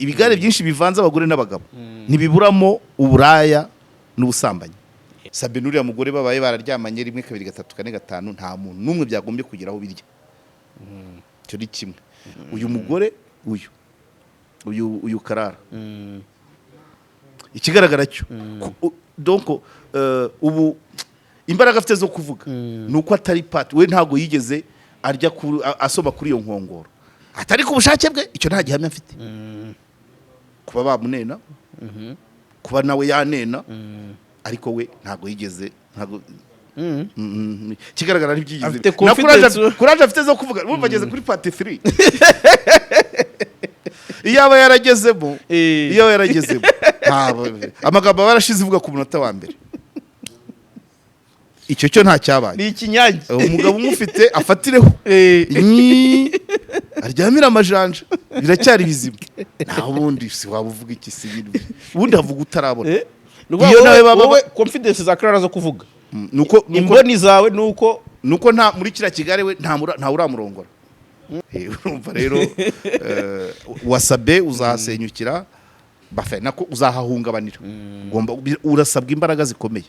Ibigare byinshi bivanze abagore n'abagabo ntibiburamo uburaya n'ubusambanyi. Sabe n'uriya mugore babaye bararyamanye rimwe, kabiri, gatatu, kane, gatanu, nta muntu n'umwe byagombye kugeraho birya. Icyo ni kimwe. Uyu mugore, uyu Karara, ikigaragara cyo donc ubu imbaraga afite zo kuvuga ni uko atari pati we, ntabwo yigeze arya asoma kuri iyo nkongoro atari ku bushake bwe. Icyo nta gihamya mfite, kuba bamunena, kuba nawe yanena, ariko we ntabwo yigeze, ntabwo ikigaragara ntibyigeze. Afite Na confidence. courage afite zo kuvuga, urumva ageze kuri part 3. Iyo aba yaragezemo, iyo aba yaragezemo, ntabwo amagambo aba yarashize ivuga ku munota wa mbere. Icyo cyo nta cyabaye. Ni ikinyange. Umugabo umufite afatireho. Aryamire amajanja, biracyari bizima. Naho ubundi si waba uvuga iki? Si ibintu ubundi havuga utarabona. Ni ukuvuga Iyo wowe- nawe baba- wowe confidence za Clara zo kuvuga, Nuko imboni zawe ni uko nuko nta muri kiriya kigare we nta uramurongora. Urumva rero, wasabe uzahasenyukira bafe nako uzahahungabanira. Ugomba, urasabwa imbaraga zikomeye.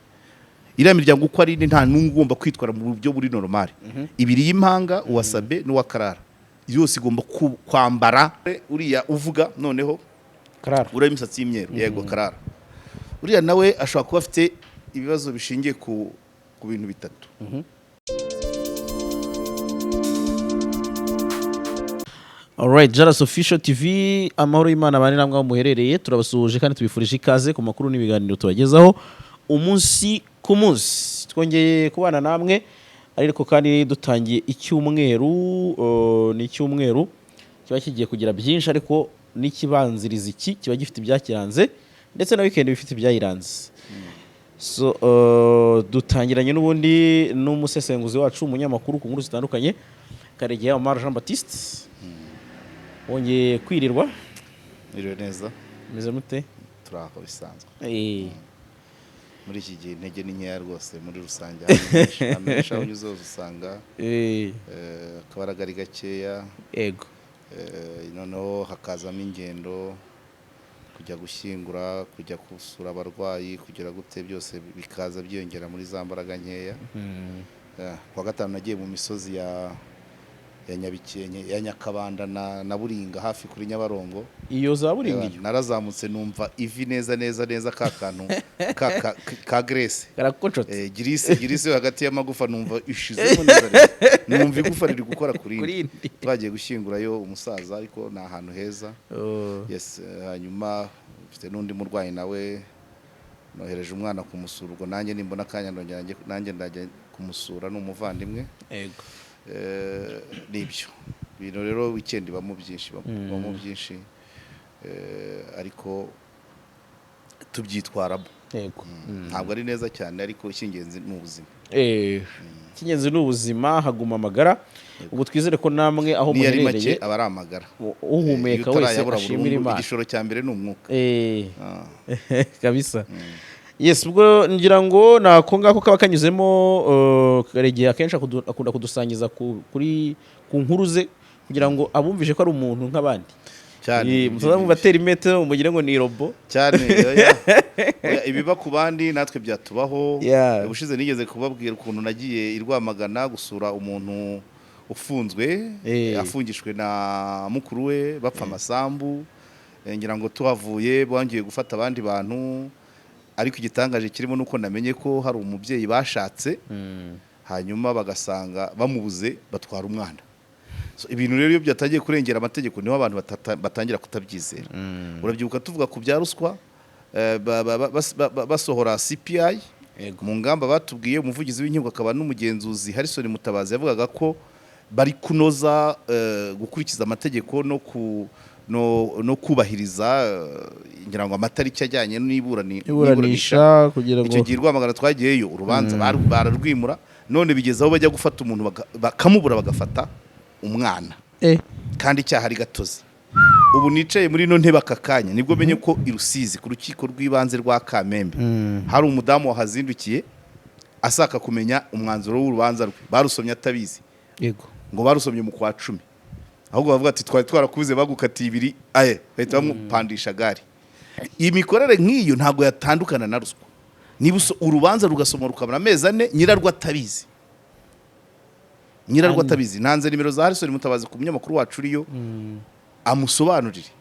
Iriya miryango uko ari ine, nta n'umwe ugomba kwitwara mu buryo buri normal. Ibiri y'impanga, uwasabe n'uwa Karara, yose igomba kwambara uriya uvuga noneho. Clara. Uriya imisatsi y'imyeru, yego, Karara uriya nawe ashobora kuba afite ibibazo bishingiye ku bintu bitatu. Alright, Jaras Official TV, amahoro y'Imana bane namwe aho muherereye. Turabasuhuje kandi tubifurije ikaze ku makuru n'ibiganiro tubagezaho umunsi ku munsi. Twongeye kubana namwe, ariko kandi dutangiye icyumweru, ni icyumweru kiba kigiye kugira byinshi, ariko n'ikibanziriza iki kiba gifite ibyakiranze, ndetse na weekend bifite ibyayiranze. So dutangiranye n'ubundi n'umusesenguzi wacu, umunyamakuru ku nkuru zitandukanye, Karegeya Omar Jean Baptiste. Wongeye kwirirwa. Niriwe neza. Meze mute? Turaho bisanzwe. Muri iki gihe intege ni nkeya rwose muri rusange. Ahantu henshi aho unyuze hose usanga akabaraga ari gakeya. Noneho hakazamo ingendo, kujya gushyingura, kujya gusura abarwayi, kugira gute, byose bikaza byiyongera muri za mbaraga nkeya. Kuwa gatanu nagiye mu misozi ya Nyabikenke, ya Nyakabanda na Buringa, hafi kuri Nyabarongo. Iyo za Buringa iyo? Narazamutse numva ivi neza neza neza, ka kantu ka graisse. Karakocotse. Girisse yo hagati y'amagufa, numva ishizemo neza neza, numva igufa riri gukora ku Kuri rindi. indi. Twagiye gushyingurayo umusaza, ariko ni ahantu heza. Oh. Yes, hanyuma mfite n'undi murwayi nawe nohereje umwana kumusura. Ubwo nanjye nimbona akanya ndongera nanjye ndajya kumusura, ni umuvandimwe. Nibyo bintu rero, weekend ibamo byinshi, ibamo byinshi, ariko tubyitwaramo. Ntabwo ari neza cyane, ariko icy'ingenzi ni ubuzima. Icy'ingenzi ni ubuzima, haguma amagara. Ubu twizere ko namwe aho Niyo ari make muherereye, aba ari amagara. uhumeka Iyo wese utarayabura ashimira burundu, Imana. Igishoro cya mbere ni umwuka. Ah. Kabisa. Yes, ubwo ngira ngo nako ngako kaba kanyuzemo. Karegeya akenshi akunda kudusangiza ku nkuru ze kugira ngo abumvishe ko ari umuntu nk'abandi. Cyane. Mutazamwumva atera imetero mugire ngo ni robo. Cyane, oya. Oya, ibiba ku bandi natwe byatubaho. Ubushize nigeze kubabwira ukuntu nagiye i Rwamagana gusura umuntu ufunzwe, afungishwe na mukuru we bapfa amasambu. Ngira ngo tuhavuye bongeye gufata abandi bantu, ariko igitangaje kirimo nuko namenye ko hari umubyeyi bashatse, hanyuma bagasanga bamubuze, batwara umwana. So, ibintu rero iyo byatangiye kurengera amategeko, niho abantu batangira kutabyizera. Urabyibuka tuvuga ku bya ruswa, basohora CPI, mu ngamba batubwiye, umuvugizi w'inkiko akaba n'umugenzuzi Harrison Mutabazi yavugaga ko bari kunoza gukurikiza amategeko no kubahiriza, ngira ngo amatariki ajyanye iburanisha kugira ngo Icyo gihe i Rwamagana twagiyeyo, urubanza bararwimura, none bigeze aho bajya gufata umuntu bakamubura, bagafata umwana, kandi icyaha ari gatozi. Ubu nicaye muri ino ntebe aka kanya, nibwo menye ko i Rusizi ku rukiko rw'ibanze rwa Kamembe hari umudamu wahazindukiye asaka kumenya umwanzuro w'urubanza rwe barusomye atabizi. Ngo barusomye mu kwa 10. Ahubwo bavuga ati twari twarakubuze, bagukatiye 2, aye, bahita bamupandisha gare. Iyi mikorere nk'iyo ntabwo yatandukana na ruswa. Niba urubanza rugasoma rukamara amezi 4, nyirarwo atabizi, nyirarwo atabizi. Ntanze nimero za Harrison Mutabazi ku munyamakuru wacu uriyo, amusobanurire.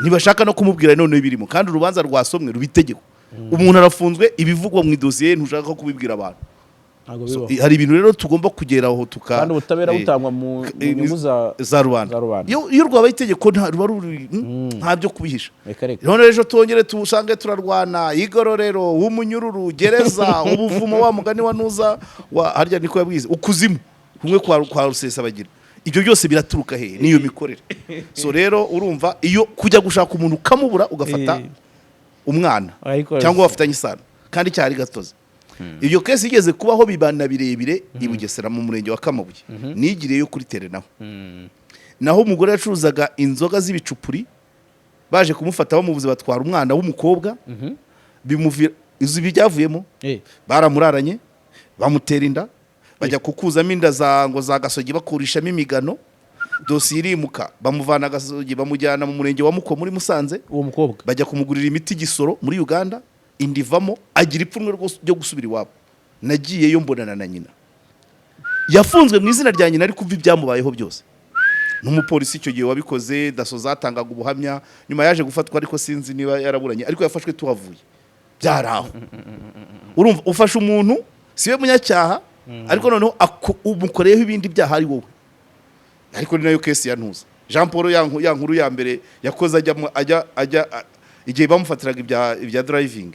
Ntibashaka no kumubwira noneho ibirimo, kandi urubanza rwasomwe ruba itegeko. Umuntu arafunzwe, ibivugwa mu idosiye ntushaka kubibwira abantu. Ntabwo So, bibaho. hari ibintu rero tugomba kugeraho tuka Kandi ubutabera butangwa mu nyungu za za rubanda. za rubanda. Iyo rwabaye itegeko nta ruba ruri, nta byo kubihisha. Reka reka. None ejo twongere tusange turarwana igororero, w'umunyururu, gereza, ubuvumo, wa mugani wa nuza wa harya niko yabwize, ukuzimu kumwe kwa Rusesabagina. Ibyo byose biraturuka hehe? Niyo mikorere. So rero urumva, iyo kujya gushaka umuntu ukamubura, ugafata umwana Ariko cyangwa bafitanye isano kandi cyari gatozi. Iyo case igeze kubaho bibana birebire i Bugesera mu murenge wa Kamabuye, nigireyo kuri terrain. Naho umugore yacuruzaga inzoga z'ibicupuri, baje kumufata bamubuze, batwara umwana w'umukobwa. Bimuvira izi ibyavuyemo, baramuraranye, bamutera inda, bajya kukuzamo inda za ngo za gasogi, bakurishamo imigano. Dosiye irimuka, bamuvana Gasogi bamujyana mu murenge wa Muko muri Musanze. Uwo mukobwa? Bajya kumugurira imiti Gisoro muri Uganda, inda ivamo, agira ipfunwe rwose ryo gusubira iwabo. Nagiyeyo mbonana na nyina. Yafunzwe mu izina rya nyina, ariko umva ibyamubayeho byose n'umupolisi icyo gihe wabikoze, DASSO zatangaga ubuhamya. Nyuma yaje gufatwa, ariko sinzi niba yaraburanye, ariko yafashwe tuhavuye. Byari aho. Urumva ufashe umuntu siwe munyacyaha, ariko noneho umukoreyeho ibindi byaha ari wowe. Ariko ni nayo case ya ntuza Jean Paul, ya nkuru ya mbere yakoze ajya ajya igihe bamufatiraga ibya driving.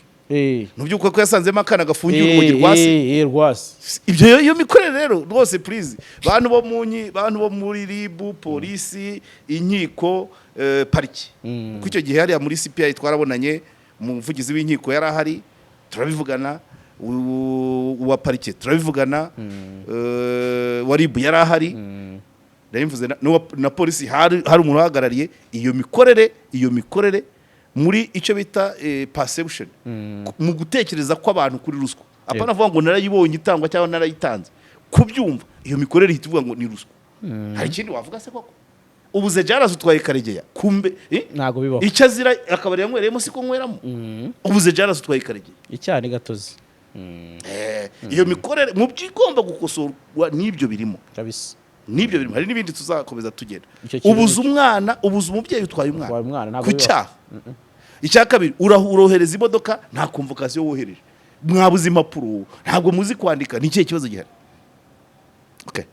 Ntubyuka ko yasanzemo akana gafungiye urumogi rwase? Rwase. Ibyo, iyo mikorere rero rwose, please, bantu bo mu nyi, bantu bo muri RIB, polisi, inkiko, pariki, kuko icyo gihe hariya muri CPI twarabonanye, umuvugizi w'inkiko yari ahari turabivugana, uwa parike turabivugana, wa RIB yari ahari, nari mvuze na polisi hari umuntu uhagarariye iyo mikorere. Iyo mikorere muri icyo bita perception, mu gutekereza kw'abantu kuri ruswa, apana avuga ngo narayibonye itangwa cyangwa narayitanze, kubyumva iyo mikorere ihita ivuga ngo ni ruswa. Hari ikindi wavuga se koko? Ubuze Jaras utwaye Karegeya, kumbe Ntabwo bibaho. Icyo azira akabari yanywereyemo siko nyweramo. Ubuze Jaras utwaye Karegeya. Icyaha ni gatozi. Iyo mikorere mu byo igomba gukosorwa n'ibyo birimo. Kabisa. N'ibyo birimo, hari n'ibindi tuzakomeza tugenda. Icyo kintu Ubuze umwana, ubuze umubyeyi utwaye umwana. Utwaye umwana, ntabwo Ku bibaho. cyaha. Icya kabiri, urohereza imodoka nta convocation wohereje, mwabuze impapuro, ntabwo muzi kwandika. Ni ikihe kibazo gihari? Okay.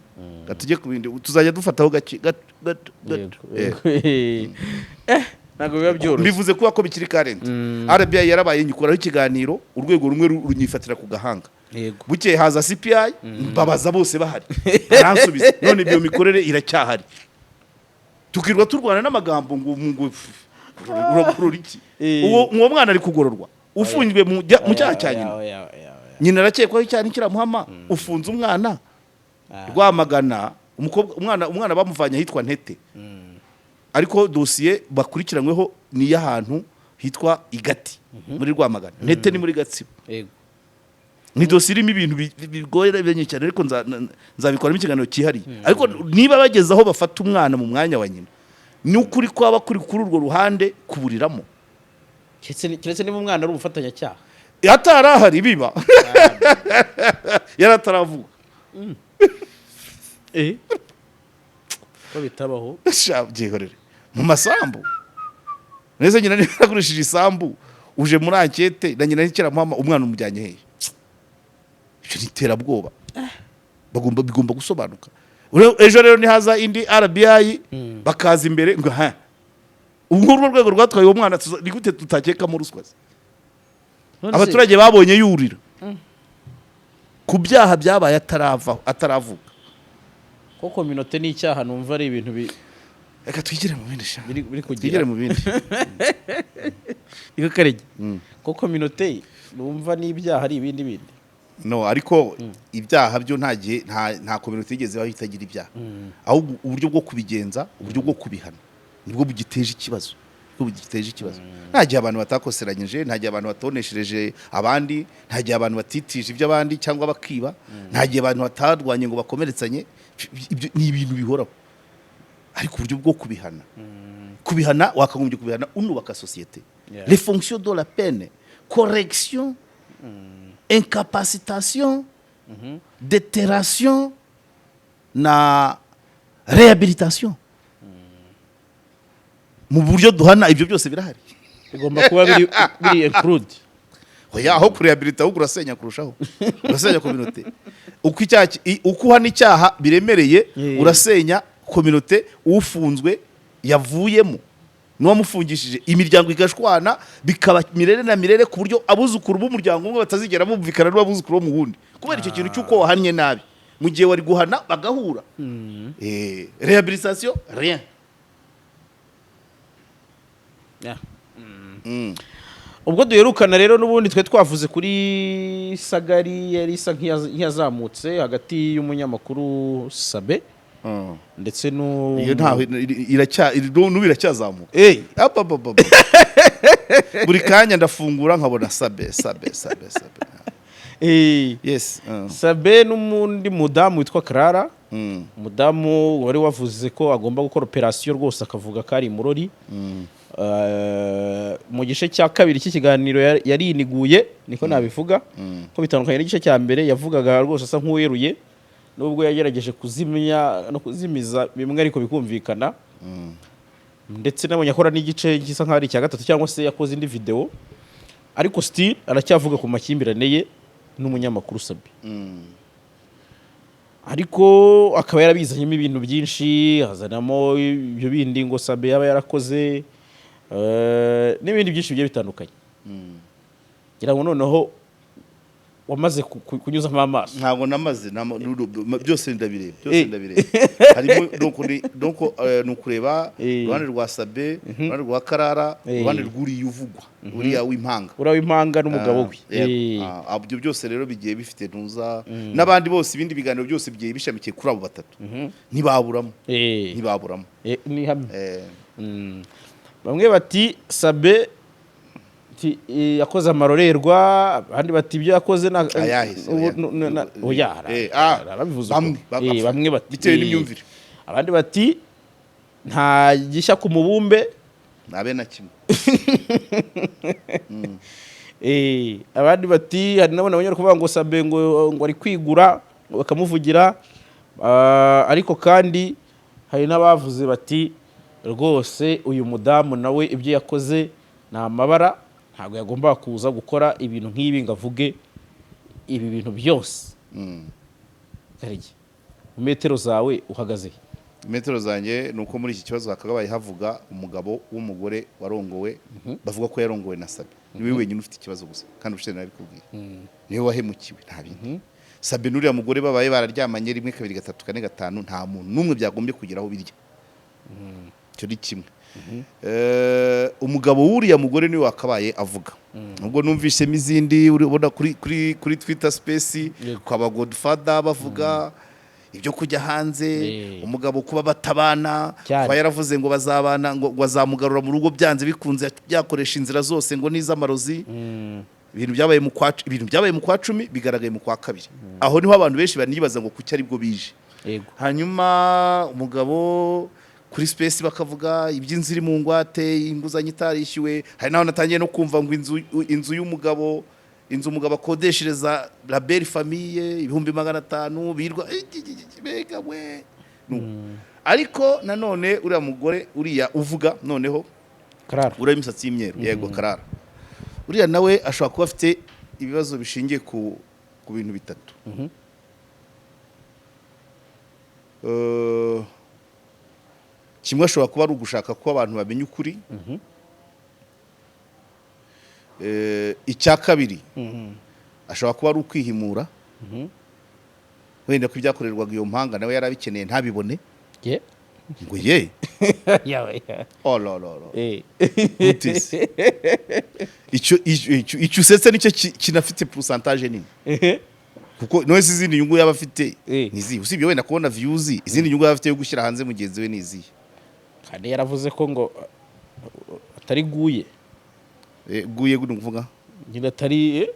Reka tujye ku bindi, tuzajya dufataho gake gato gato gato. Yego. Ntabwo biba byoroshye. Mbivuze kuba ko bikiri current. RBI yarabaye, nyikoraho ikiganiro, urwego rumwe runyifatira ku gahanga. Bukeye haza CPI, mbabaza bose bahari, baransubiza. None ibyo mikorere iracyahari, tukirwa turwana n'amagambo ngo uragorora iki? Uwo mwana ari kugororwa ufunzwe mu cyaha cya nyina. Oya, oya, oya, oya. Nyina arakekwaho icyaha ntikiramuhama, ufunze umwana. Rwamagana, umukobwa, umwana bamuvanye ahitwa Ntete, ariko dosiye bakurikiranyweho ni iy'ahantu hitwa Igati muri Rwamagana. Ntete ni muri Gatsibo. Ni dosiye irimo ibintu bigoye cyane, ariko nzabikoramo ikiganiro cyihariye. Ariko niba bageze aho bafata umwana mu mwanya wa nyina, ni ukuri kwaba kuri kuri urwo ruhande kuburiramo. Keretse niba umwana ari umufatanyacyaha. Atari ahari biba yari ataravuka. Ko bitabaho. Sha, byihorere mu masambu neza. Nyina niba yaragurishije isambu, uje muri enquête na nyina ntikiramuhama, umwana umujyanye hehe? Ibyo ni iterabwoba. Bigomba gusobanuka. Ejo rero nihaza indi RBI, bakaza imbere ngo ha ubu nguru urwo rwego rwatwaye uwo mwana, ni gute tutakekamo ruswa se? None se- Abaturage babonye yurira ku byaha byabaye ataravaho, ataravuka. Ko communauté n'icyaha numva ari ibintu Reka twigire mu bindi sha. biri kugira Twigire mu bindi. Niko Karege, ko communauté numva n'ibyaha ari ibindi bindi. No, ariko ibyaha byo nta gihe nta communauté yigeze ibaho itagira ibyaha. Ahubwo uburyo bwo kubigenza, uburyo bwo kubihana nibwo bugiteje ikibazo, nibwo bugiteje ikibazo. Nta gihe abantu batakoseranyije, nta gihe abantu batoneshereje abandi, nta gihe abantu batitije iby'abandi cyangwa bakiba, nta gihe abantu batarwanye ngo bakomeretsanye. Ibyo ni ibintu bihoraho. Ariko uburyo bwo kubihana, wakagombye kubihana unubaka sosiyete. Les fonctions de la peine: correction, incapacitation, déterration na réhabilitation. Mu buryo duhana, ibyo byose birahari? Bigomba kuba biri include. Oya, aho kurehabilita ahubwo urasenya kurushaho, urasenya communauté. Uko icyaha uko uhana icyaha biremereye, urasenya communauté ufunzwe yavuyemo n'uwamufungishije, imiryango igashwana, bikaba mirere na mirere, ku buryo abuzukuru b'umuryango umwe batazigera bumvikana n'abuzukuru bo mu wundi, kubera icyo kintu cy'uko wahannye nabi mu gihe wari guhana bagahura. Réhabilitation, rien. Ubwo duherukana rero, n'ubundi twe twavuze kuri sagari yari isa nk'iyazamutse hagati y'umunyamakuru Sabe ndetse n'u Iyo ntaho n'ubu iracyazamuka. Apapapapa. Buri kanya ndafungura nkabona Sabe, Sabe, Sabe, Sabe. Yes. Sabe n'undi mudamu witwa Clara, umudamu wari wavuze ko agomba gukora operasiyo rwose, akavuga ko ari imurori. Mu gice cya kabiri cy'ikiganiro yariniguye, niko nabivuga, ko bitandukanye n'igice cya mbere yavugaga rwose asa nk'uweruye, nubwo yagerageje kuzimya no kuzimiza bimwe ariko bikumvikana. Ndetse nabonye akora n'igice gisa nk'aho ari icya gatatu, cyangwa se yakoze indi video, ariko still aracyavuga ku makimbirane ye n'umunyamakuru Sabi, ariko akaba yarabizanyemo ibintu byinshi, azanamo ibyo bindi ngo Sabe yaba yarakoze, n'ibindi byinshi bigiye bitandukanye. Ngira ngo noneho wamaze kunyuzamo amaso. Ntabwo namaze byose ndabireba, byose ndabireba. Harimo donc donc ni ukureba uruhande rwa Sabe, uruhande rwa Karara, uruhande rw'uriya uvugwa, uriya w'impanga. Uriya w'impanga n'umugabo we. Ah, yego. Ah, ibyo byose rero bigiye bifite ntuza n'abandi bose, ibindi biganiro byose bigiye bishamikiye kuri abo batatu, ntibaburamo. Ntibaburamo. Ni hamwe. Bamwe bati Sabe ti, yakoze amarorerwa, abandi bati ibyo yakoze na Ayahise, ubu- oya. Oya, arabivuze uko. Bamwe, Bamwe bati bitewe n'imyumvire. Abandi bati nta gishya ku mubumbe. Ntabe na kimwe. Abandi bati hari nabo nabonye bari kuvuga ngo Sabe ngo ari kwigura, ngo bakamuvugira. Ah, ariko kandi hari n'abavuze bati rwose uyu mudamu nawe ibyo yakoze ni amabara, ntabwo yagombaga kuza gukora ibintu nk'ibi ngo avuge ibi bintu byose. Karege, mu metero zawe uhagaze he? Metero zanjye ni uko muri iki kibazo hakabaye havuga umugabo w'umugore warongowe, bavuga ko yarongowe na Sabe. Niwe wenyine ufite ikibazo gusa, kandi ubushize narabikubwiye, niwe wahemukiwe, nta bindi. Sabe n'uriya mugore babaye bararyamanye rimwe, kabiri, gatatu, kane, gatanu, nta muntu n'umwe byagombye kugeraho birya. Icyo ni kimwe. Umugabo w'uriya mugore niwe wakabaye avuga, nubwo numvisemo izindi ubona kuri Twitter Space kwa ba Godfather bavuga ibyo kujya hanze, umugabo kuba batabana, kuba yaravuze ngo bazabana, ngo bazamugarura mu rugo byanze bikunze, byakoresha inzira zose ngo n'iz'amarozi. Ibintu byabaye mu kwa 10 bigaragaye mu kwa kabiri. Aho niho abantu benshi banibaza ngo kuki aribwo bije. Hanyuma umugabo kuri space bakavuga iby'inzu iri mu ngwate, inguzanyo itarishyuwe. Hari n'aho natangiye no kumva ngo inzu y'umugabo, inzu umugabo akodeshereza la belle famille 500,000 birwa mbega we. Nuko. Ariko nanone uriya mugore, uriya uvuga noneho, Karara. uriya imisatsi y'imyeru, yego, Karara, uriya nawe ashobora kuba afite ibibazo bishingiye ku bintu bitatu. Kimwe ashobora kuba ari ugushaka ko abantu bamenya ukuri. Icya kabiri ashobora kuba ari ukwihimura, wenda ko ibyakorerwaga iyo mpanga nawe yari abikeneye ntabibone. Ye. Ngo ye. Yawe ya. Oh la la la! Gute se? Icyo usetse nicyo kinafite pourcentage nini, kuko none se izindi nyungu yaba afite ni izihe, usibye wenda kubona views? Izindi nyungu yaba afite yo gushyira hanze mugenzi we ni izihe? Kandi yaravuze ko ngo atari guye. Guye ni ukuvuga? Nyine atari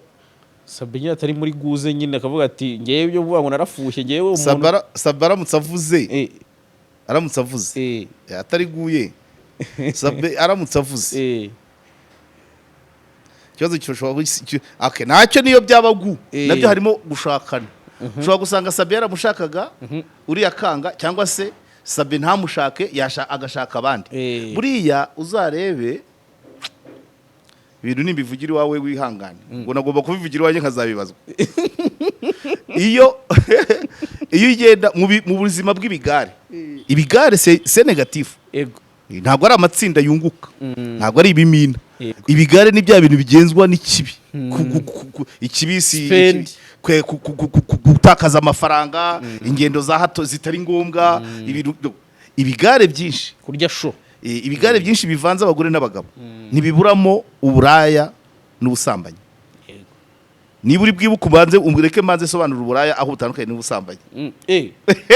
Sabe nyine atari muri guze nyine, akavuga ati ngewe ibyo vuga ngo narafushye ngewe umuntu. Sabara aramutse avuze Aramutse avuze, atari guye, Sabe aramutse avuze, ikibazo gishobora okay, ntacyo niyo byaba gu nabyo harimo gushakana. Ushobora gusanga Sabe yaramushakaga, uriya kanga, cyangwa se Sabe ntamushake, agashaka abandi. Buriya uzarebe ibintu nimbivugira iwawe wihangane, ngo nagomba kubivugira iwanjye nkazabibazwa. Iyo ugenda mu buzima bw'ibigare, ibigare c'est négatif. Ntabwo ari amatsinda yunguka, ntabwo ari ibimina. Ibigare ni bya bintu bigenzwa n'ikibi. Ikibi si Spend. Gutakaza amafaranga, ingendo za hato zitari ngombwa, ibintu ibigare byinshi. Kurya sho. Ibigare byinshi bivanze abagore n'abagabo ntibiburamo uburaya n'ubusambanyi. Niba uri bwibuke, ubanze umureke mbanze sobanura uburaya aho butandukanye n'ubusambanyi.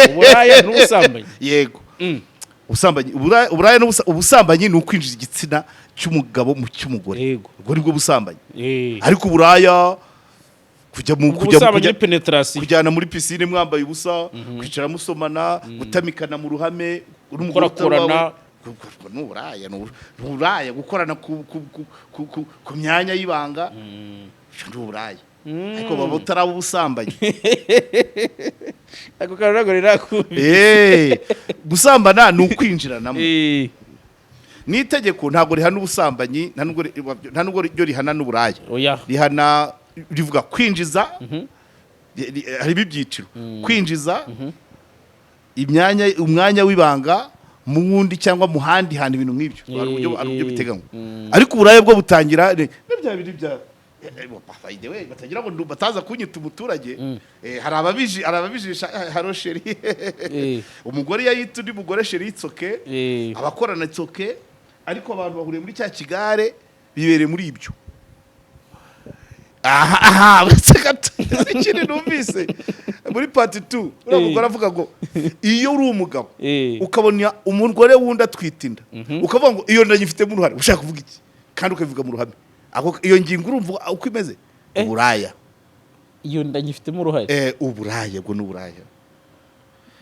Uburaya n'ubusambanyi? Yego. Ubusambanyi, uburaya ubusambanyi ni ukwinjiza igitsina cy'umugabo mu cy'umugore. Ubwo nibwo busambanyi. Ariko uburaya kujya mu Ubwo kujya ubusambanyi kujya ni penetration. Kujyana muri piscine mwambaye ubusa, kwicara musomana, gutamikana mu ruhame n'umugore utari Gukorakorana. uwawe. Ni uburaya, ni uburaya gukorana ku myanya y'ibanga. Ibyo ni uburaya, ariko baba butaraba ubusambanyi. Ako kantu ntabwo rirakubi. Gusambana ni ukwinjiranamo. N'itegeko ntabwo rihana ubusambanyi, nta nubwo ryo rihana n'uburaya. Oya. Rihana, rivuga kwinjiza, harimo ibyiciro: kwinjiza imyanya, umwanya w'ibanga mu wundi cyangwa mu handi hantu, ibintu nk'ibyo. Hari uburyo biteganywa. Ariko uburaya bwo butangira na bya bindi bya by the way, batagira ngo bataza kunyita umuturage. Hari ababijisha, hello chéri. Umugore iyo yita undi mugore chéri, it's okay. Abakorana, it's okay. Ariko abantu bahuriye muri cya kigare, bibereye muri ibyo. Aha aha, uretse gato, ikindi numvise muri part 2, uriya mugore avuga ngo iyo uri umugabo ukabona umugore wundi atwita inda, ukavuga ngo iyo nda nyifitemo uruhare, ushaka kuvuga iki? Kandi ukabivuga mu ruhame. Ako iyo ngingo urumva uko imeze? Uburaya. Iyo nda nyifitemo uruhare. Uburaya bwo ni uburaya.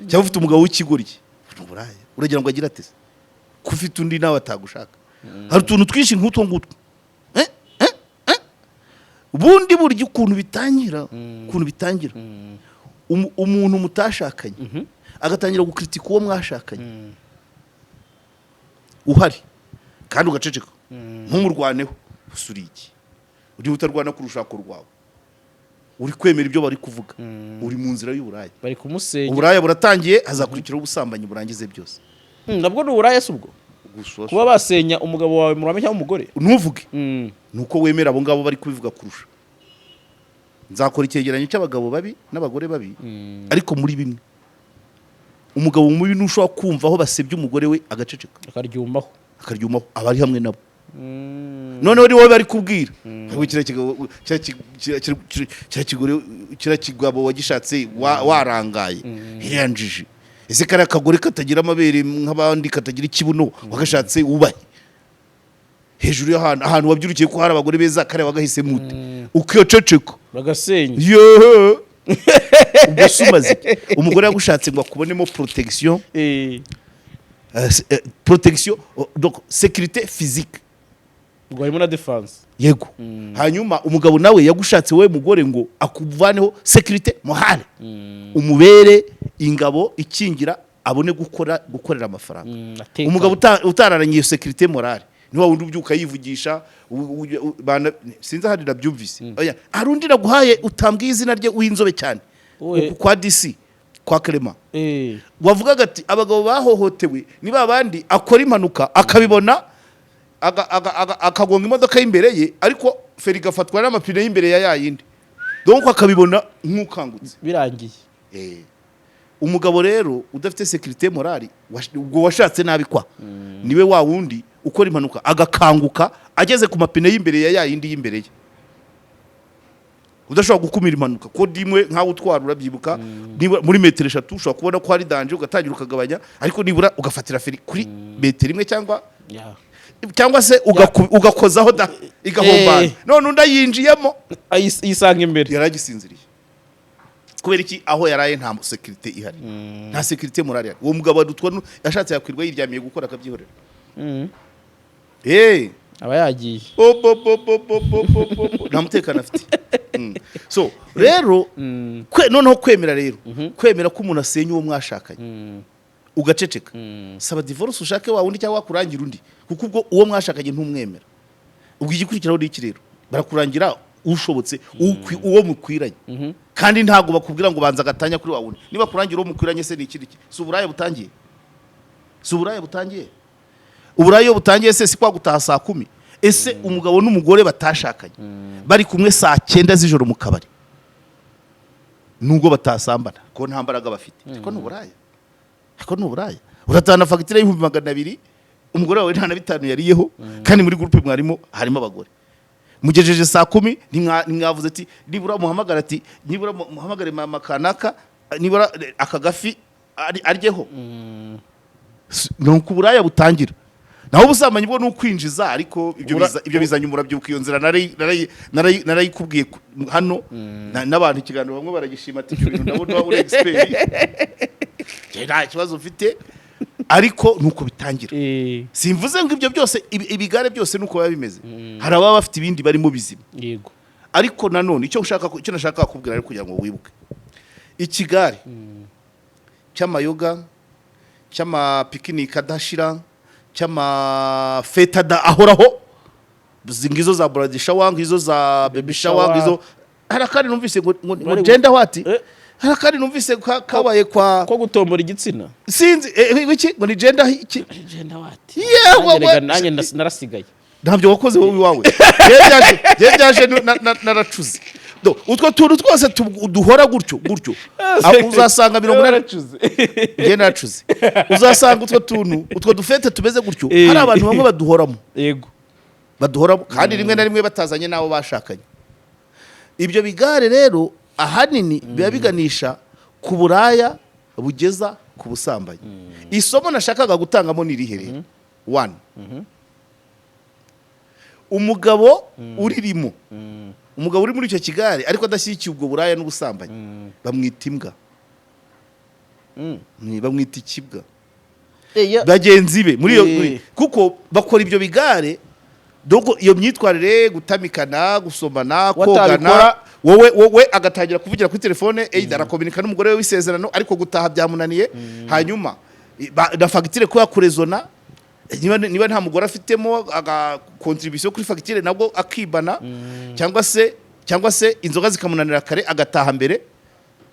Cyangwa ufite umugabo w'ikigoryi, ni uburaya. Uragira ngo agire ate se ko ufite undi nawe atagushaka? Hari utuntu twinshi nk'utwo ngutwo. Ubundi burya ukuntu bitangira, umuntu mutashakanye agatangira gukritika uwo mwashakanye uhari, kandi ugaceceka ntumurwaneho, gusa uri iki? Uri utarwana ku rushako rwawe, uri kwemera ibyo bari kuvuga, uri mu nzira y'uburaya. Bari kumusenya. Uburaya buratangiye, hazakurikiraho ubusambanyi burangize byose. Nabwo ni uburaya se ubwo? Gusa Kuba basenya umugabo wawe mu ruhame cyangwa umugore? Ntuvuge, ni uko wemera abo ngabo bari kubivuga kurusha. Nzakora icyegeranyo cy'abagabo babi n'abagore babi, ariko muri bimwe umugabo mubi ntushobora kumva aho basebye umugore we agaceceka. Akaryumaho. Akaryumaho, aba ari hamwe nabo. Noneho ni wowe bari kubwira ngo kiriya kigabo, kiriya kigore, kiriya kigabo wagishatse warangaye, iriya njiji. Ese kariya kagore katagira amabere nk'abandi, katagira ikibuno, wagashatse wubahe hejuru y'ahantu, ahantu wabyirukiye ko hari abagore beza, kariya wagahisemo ute? Ukiyoceceka. Bagasenya. Yeee, ubwo se umaze iki? Umugore yagushatse ngo akubonemo protection, protection, oh, donc sécurité physique. Ubwo harimo na defense. Yego. Hanyuma umugabo nawe yagushatse wowe mugore ngo akuvaneho sécurité morale, umubere ingabo ikingira, abone gukora, gukorera amafaranga. Atekanye. Umugabo utararanye iyo sécurité morale ni wa wundi ubyuka yivugisha sinzi ahandi nabyumvise. Oya, hari undi naguhaye utambwiye izina rye w'inzobe cyane. Uwe. Kwa DC kwa Clement, wavugaga ati abagabo bahohotewe ni ba bandi akora impanuka akabibona, akagonga imodoka y'imbere ye, ariko feri igafatwa n'amapine y'imbere ya yayindi, donc akabibona nk'ukangutse. Birangiye. Umugabo rero udafite sécurité morale, ubwo washatse nabi kwa niwe wa wundi ukora impanuka agakanguka ageze ku mapine y'imbere ya yayindi y'imbere ye, udashobora gukumira impanuka ko dimwe nkawe utwara urabyibuka, niba muri metero 3 ushobora kubona ko hari danger ugatangira ukagabanya, ariko nibura ugafatira feri kuri metero 1 cyangwa cyangwa se ugakozaho da igahombana. None undi ayinjiyemo. Ayisanga imbere. Yaragisinziriye. Kubera iki? Aho yaraye nta sécurité ihari, nta sécurité morale ihari. Uwo mugabo adutwa yashatse yakwirwa yiryamiye gukora akabyihorera. Aba yagiye. Bo, bo, bo, bo, bo, bo, bo, bo, bo. Nta mutekano afite. So rero noneho kwemera rero, kwemera ko umuntu asenya uwo mwashakanye ugaceceka, saba divorce, ushake wa wundi cyangwa wakurangira undi, kuko ubwo uwo mwashakanye ntumwemera. Ubwo igikurikiraho ni iki rero? Barakurangira ushobotse, uwo mukwiranye, kandi ntabwo bakubwira ngo banza agatanya kuri wa wundi. Niba kurangira uwo mukwiranye se ni ikindi ki? Si uburaya butangiye? Si uburaya butangiye? Uburaya iyo butangiye se si kwa gutaha saa 10? Ese umugabo n'umugore batashakanye bari kumwe saa 9 z'ijoro mu kabari, nubwo batasambana ko nta mbaraga bafite, ariko ni uburaya, ariko ni uburaya. Uratahana fagitire y'200,000, umugore wawe nta na bitanu yariyeho, kandi muri groupe mwarimo harimo abagore. Mugejeje saa 10, ntimwavuze ati nibura muhamagare, ati nibura muhamagare mama kanaka, nibura aka gafi aryeho. Ni uko uburaya butangira. Naho ubusambanyi bwo ni ukwinjiza, ariko ibyo ibyo bizanye umurabyibuka. Iyo nzira narayikubwiye hano n'abantu ikiganiro bamwe baragishima, ati ibyo bintu ndabona waba uri expert. Njye nta kibazo mfite, ariko nuko bitangira. Simvuze ngo ibyo byose, ibigare byose nuko biba bimeze. Hari ababa bafite ibindi barimo bizima. Ariko nanone icyo ushaka, icyo nashaka kukubwira ari kugira ngo wibuke ikigare cy'amayoga, cy'amapikinike adashira, cy'amafete ahoraho, ngizo za bridal shower, ngizo za baby shower, shower. Ngizo hari akandi numvise ngo Bari gender what? Eh. Hari akandi numvise kabaye kwa Ko gutombora igitsina. Sinzi, iki ngo ni gender iki? Gender what? Yewe, Nanjye rega, nanjye narasigaye. Ntabyo wakoze wowe iwawe. Njyewe byaje naracuze. Do, utwo tuntu twose duhora gutyo gutyo. Aho uzasanga 80 Naracuze. Njyewe naracuze. Uzasanga utwo tuntu, utwo dufete tumeze gutyo, hari abantu bamwe baduhoramo, baduhoramo, kandi rimwe na rimwe batazanye n'abo bashakanye. Ibyo bigare rero ahanini biba biganisha ku buraya bugeza ku busambanyi. Isomo nashakaga gutangamo ni irihe rero? One, umugabo uririmo, umugabo uri muri icyo kigare ariko adashyigikiye ubwo buraya n'ubusambanyi, bamwita imbwa. Bamwita ikibwa bagenzi be muri iyo kuko bakora ibyo bigare. Dogo iyo myitwarire, gutamikana, gusomana, Watabikora- kogana, wowe agatangira kuvugira kuri telefone, either arakominika n'umugore we w'isezerano, ariko gutaha byamunaniye, hanyuma na fagitire ko yakurezona, niba nta mugore afitemo aga contribution kuri fagitire, nabwo akibana, cyangwa se inzoga zikamunanira kare agataha mbere,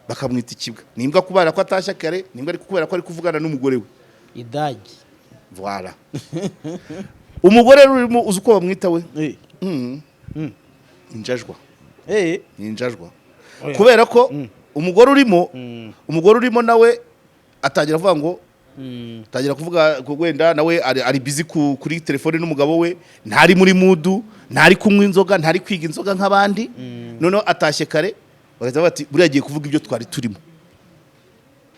bakamwita ikibwa. Nimbwa kubera ko atashye kare, nimbwa ariko kubera ko ari kuvugana n'umugore we. Idagi. Voilà. Umugore rero urimo, uzi uko bamwita we? Injajwa. Ni injajwa. Oya. Kubera ko umugore urimo, umugore urimo nawe atangira avuga ngo, atangira kuvuga ngo wenda nawe ari busy kuri telefone n'umugabo we, ntari muri mood, ntari kunywa inzoga, ntari kwiga inzoga nk'abandi. Noneho atashye kare, bagahita bati buriya agiye kuvuga ibyo twari turimo.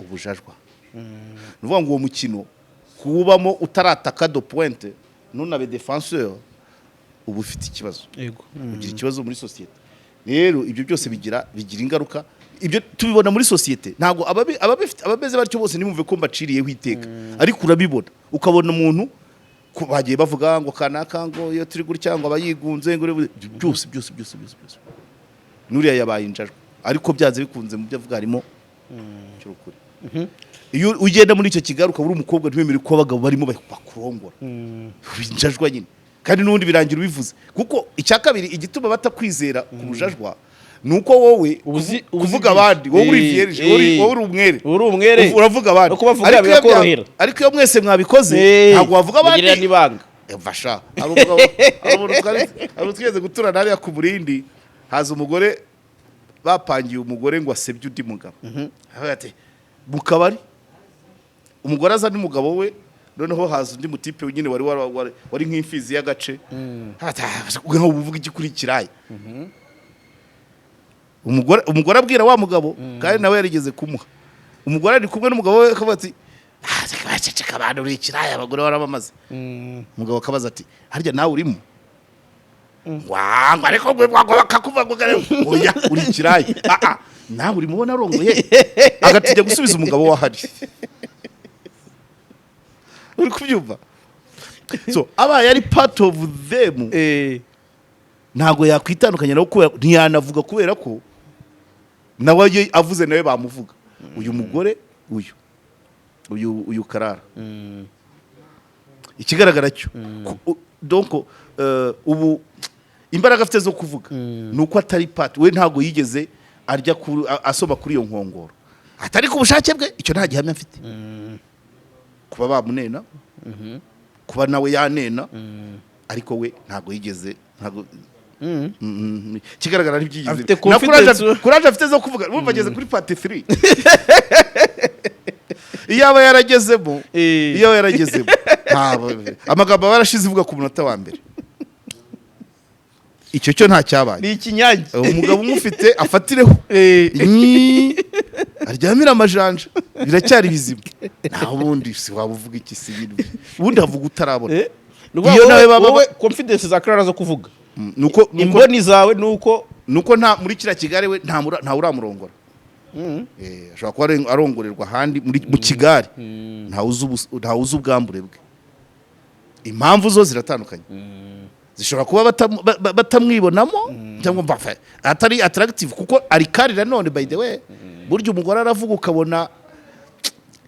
Ubujajwa. Ni ukuvuga ngo uwo mukino kuwubamo utarataka de pointe, ntunabe défenseur, uba ufite ikibazo, ugira ikibazo muri sosiyete. Rero ibyo byose bigira ingaruka. Ibyo tubibona muri sosiyete. Ntabwo ababifite, abameze batyo bose, nimumve ko mbaciriyeho iteka, ariko urabibona, ukabona umuntu bagiye bavuga ngo kanaka, ngo iyo turi gutya ngo aba yigunze, ngo byose byose byose byose byose, nuriya yabaye injajwa. Ariko byanze bikunze mu byo avuga harimo cy'ukuri. Iyo ugenda muri icyo kigali ukaba uri umukobwa, ntiwemere ko abagabo barimo bakurongora, injajwa nyine. Kandi n'ubundi birangira ubivuze, kuko icya kabiri igituma batakwizera ku bujajwa ni uko wowe Ubuzi kuvuga abandi, wowe uri vierge, wowe uri umwere. Uri umwere. Uravuga abandi. No kubavuga Ariko iyo birakorohera. Ariko iyo mwese mwabikoze, ntabwo wavuga abandi. Mugirira n'ibanga. Fasha, hari umugabo, hari umuntu hari umuntu twigeze guturana hariya ku Murindi, haza umugore, bapangiye umugore ngo asebye undi mugabo. Aravuga ati mu kabari umugore aza n'umugabo we, noneho haza undi mutipe nyine wari nk'imfizi y'agace. Ati, "Ah, nkaho uvuga igikurikiraye." Umugore abwira wa mugabo, kandi nawe yarigeze kumuha. Umugore ari kumwe n'umugabo we, akavuga ati "Ah, ceceka abantu, uri ikiraya, abagore warabamaze." Umugabo akabaza ati harya nawe urimo? Wangwa, ariko ngo ngo bakakuvuga ngo oya, uri ikirayi. Ah ah, nawe uri mubona arongoye agatinya gusubiza umugabo wahari, uri kubyumva? So abaye ari part of them, ntabwo yakwitandukanya nawe, kubera ntiyanavuga, kubera ko nawe iyo avuze nawe bamuvuga. Uyu mugore, uyu Karara, ikigaragara cyo donc ubu imbaraga afite zo kuvuga ni uko atari part, we ntabwo yigeze arya asoma kuri iyo nkongoro atari ku bushake bwe. Icyo nta gihamya mfite, kuba bamunena, kuba nawe yanena, ariko we ntabwo yigeze, ntabwo ikigaragara ntibyigeze. Afite Na confidence. courage afite zo kuvuga, bumva ageze kuri part 3. Iyo aba yaragezemo, iyo aba yaragezemo, ntabwo amagambo aba yarashize ivuga ku munota wa mbere. Icyo cyo nta cyabaye. Ni ikinyange. Umugabo umufite afatireho. Aryamire amajanja, biracyari bizima. Naho ubundi si waba uvuga iki? Si ibintu ubundi havuga utarabona. Ni ukuvuga Iyo nawe wowe confidence za Clara zo kuvuga, Nuko imboni zawe ni uko nuko nta muri kiriya Kigali we nta uramurongora. Ashobora kuba arongorerwa ahandi mu Kigali, ntawe uzi ubwambure bwe. Impamvu zo ziratandukanye, zishobora kuba batamwibonamo cyangwa atari attractive, kuko ari kari nanone. By the way, burya umugore aravuga ukabona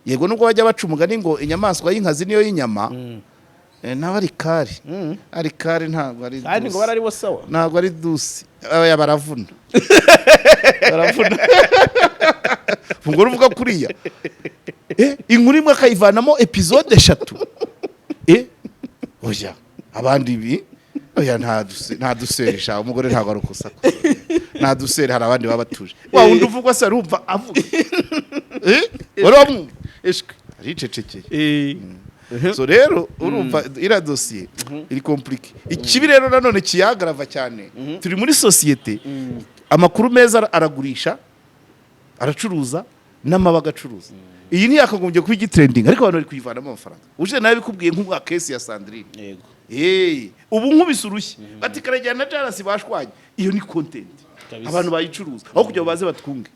yego, nubwo bajya baca umugani ngo inyamaswa y'inkazi niyo y'inyama, nawe ari kari, ari kari, ntabwo ari Kandi ngo dusi. barari bo sawa. Ntabwo ari dusi. Aya baravuna, baravuna. Umugore uvuga kuriya, inkuru imwe akayivanamo episode 3, oya, abandi ibi oya, nta duse, nta dusere sha. Umugore ntabwo ari ukusakuza, nta dusere. Hari abandi baba batuje. Wa wundi uvugwa se arumva avuga? Wari wamwumva? Ishwi. Aricecekeye. So rero urumva iriya dosiye iri compliqué. Ikibi rero nanone kiyagarava cyane, turi muri sosiyete amakuru meza aragurisha, aracuruza, n'amabi agacuruza. Iyi ntiyakagombye kuba igitrending, ariko abantu bari kuyivanamo amafaranga. Uje nawe bikubwiye nk'ubwa case ya Sandrine. Ubu nkubise urushyi bati Karajyana na Jarasi bashwanye, iyo ni content. Abantu bayicuruza aho kugira ngo baze batwunge,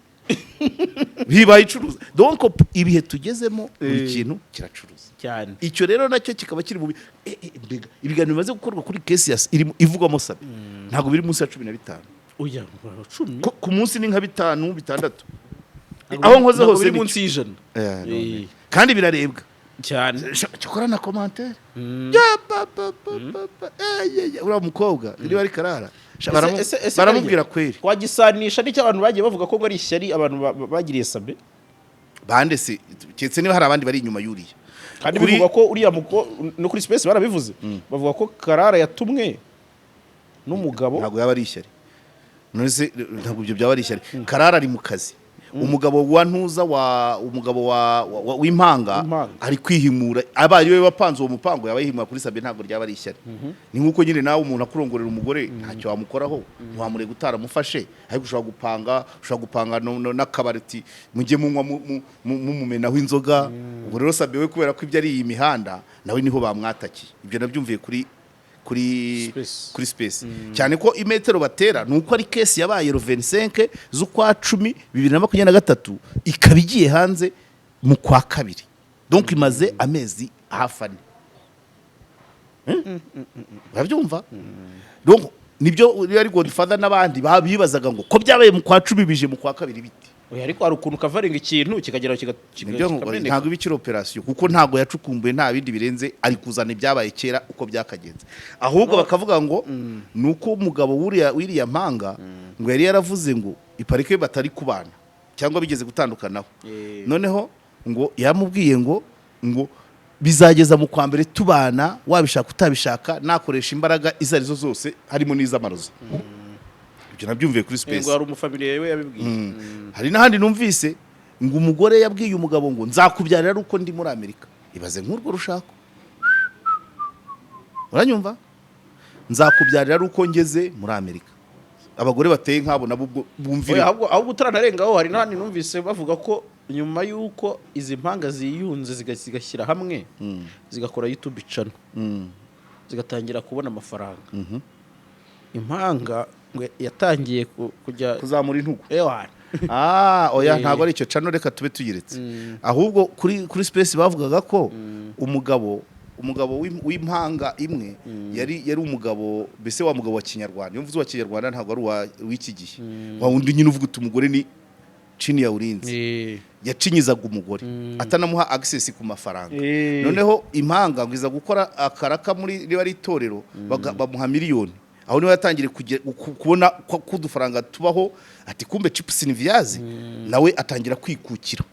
bayicuruza. Donc ibihe tugezemo, buri kintu kiracuruza. Cyane. Icyo rero nacyo kikaba kiri mu mbega ibiganiro bimaze gukorwa kuri case ya irimo ivugwamo Sabe, ntabwo biri munsi ya 15. Oya, 10. Ku munsi ni nka bitanu, bitandatu, aho nkoze Ntabwo hose biri nicyo. munsi y'ijana. None. Kandi birarebwa. Cyane. Cyokora na commentaire ya pa pa pa pa pa, ye, ye, uriya mukobwa niba ari Karara. Ese Baramubwira kweri. Twagisanisha n'icyo abantu bagiye bavuga ko ngo ari ishyari abantu bagiriye Sabe? Bande se? Keretse niba hari abandi bari inyuma y'uriya. Kandi bivugwa ko uriya muko no kuri space barabivuze, bavuga ko Karara yatumwe n'umugabo. Ntabwo yaba ari ishyari. None se ntabwo ibyo byaba ari ishyari? Karara ari mu kazi, umugabo wa ntuza wa umugabo wa w'impanga W'impanga. ari kwihimura. Abaye we wapanze uwo mupango, yaba yihimura kuri Sabe, ntabwo ryaba ari ishyari. Ni nk'uko nyine nawe umuntu akurongorera umugore, ntacyo wamukoraho, ntiwamurega utaramufashe, ariko ushobora gupanga n'akabari uti mujye munywa mumumenaho inzoga. Ubwo rero Sabe we, kubera ko ibyo ari iyi mihanda, nawe niho bamwatakiye. Ibyo nabyumviye kuri Space. Kuri space cyane ko imetero batera ni uko ari case yabaye le 25 z'ukwa 10 2023, ikaba igiye hanze mu kwa kabiri, donc imaze amezi hafi 4. Urabyumva? Donc nibyo uriya ari Godfather n'abandi babibazaga ngo ko byabaye mu kwa 10, bije mu kwa kabiri bite? Oya, ariko hari ukuntu kavaringa ikintu kikagera Nibyo, kikameneka. ntabwo iba ikiri operation, kuko ntabwo yacukumbuye, nta bindi birenze, ari kuzana ibyabaye kera uko byakagenze. Ahubwo bakavuga ngo ni uko umugabo w'uriya w'iriya mpanga ngo yari yaravuze ngo iparike batari kubana cyangwa bigeze gutandukanaho. Noneho ngo yamubwiye ngo bizageza mu kwa mbere tubana, wabishaka utabishaka, nakoresha imbaraga izo arizo zose, harimo n'iz'amarozi. Ibyo nabyumviye kuri space. Ngo hari umufamiliye we yabibwiye. Hari n'ahandi numvise ngo umugore yabwiye umugabo ngo nzakubyarira ari uko ndi muri Amerika. Ibaze nk'urwo rushako, uranyumva? Nzakubyarira ari uko ngeze muri Amerika. Abagore bateye nk'abo nabo ubwo bumvire. Oya, ahubwo utaranarengaho, hari n'ahandi numvise bavuga ko nyuma y'uko izi mpanga ziyunze, zigashyira hamwe, zigakora YouTube channel, zigatangira kubona amafaranga. Impanga ngo yatangiye kujya Kuzamura intugu. Ewa. Ah, oya. Ntabwo ari icyo cano, reka tube tuyiretse. Ahubwo kuri space bavugaga ko umugabo w'impanga imwe yari umugabo, mbese wa mugabo wa kinyarwanda. Iyo mvuze uwa kinyarwanda, ntabwo ari uwa w'iki gihe, wa wundi nyine uvuga uti umugore ni chini ya ulinzi. Yacinyizaga umugore, atanamuha access ku mafaranga. Noneho impanga ngo iza gukora akaraka muri niba ari itorero, bamuha miliyoni. Aho niho yatangiriye kubona ko udufaranga tubaho, ati kumbe chips ni viazi, nawe atangira kwikukira.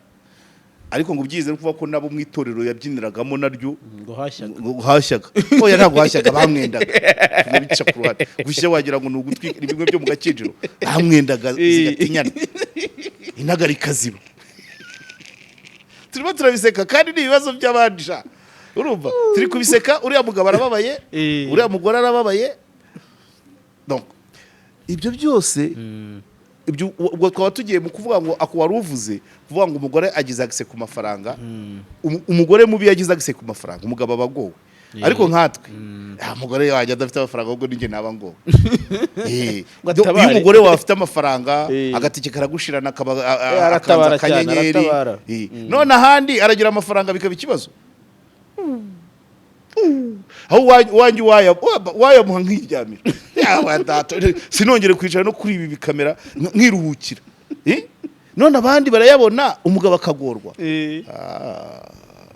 Ariko ngo ubyize no kuvuga ko nabo mu itorero yabyiniragamo naryo Ngo hashyaga. Ngo hashyaga. Oya, ntabwo hashyaga, bamwendaga. Bica ku ruhande gushya, wagira ngo ni ugutwika, ni bimwe byo mu gakinjiro, bamwendaga zigatinyana, intagarika ziba. Turimo turabiseka kandi ni ibibazo by'abandi sha. Urumva turi kubiseka, uriya mugabo arababaye, uriya mugore arababaye. Donc ibyo byose, ibyo ubwo twaba tugiye mu kuvuga ngo ako wari uvuze, kuvuga ngo umugore agize access ku mafaranga. Umugore mubi yagize access ku mafaranga, umugabo aba agowe. Ariko nkatwe, umugore wanjye adafite amafaranga, ahubwo ninjye naba ngowe. Ngo Iyo atabare. umugore wawe afite amafaranga, agatike karagushirana, akaba Aratabara akanze cyane, akanyenyeri. aratabara. None ahandi aragira amafaranga bikaba ikibazo. Aho uwanjye wayamuha nkiryamira, yawe data, sinongere kwicara no kuri ibi bikamera, nkiruhukira. None abandi barayabona, umugabo akagorwa. Ah,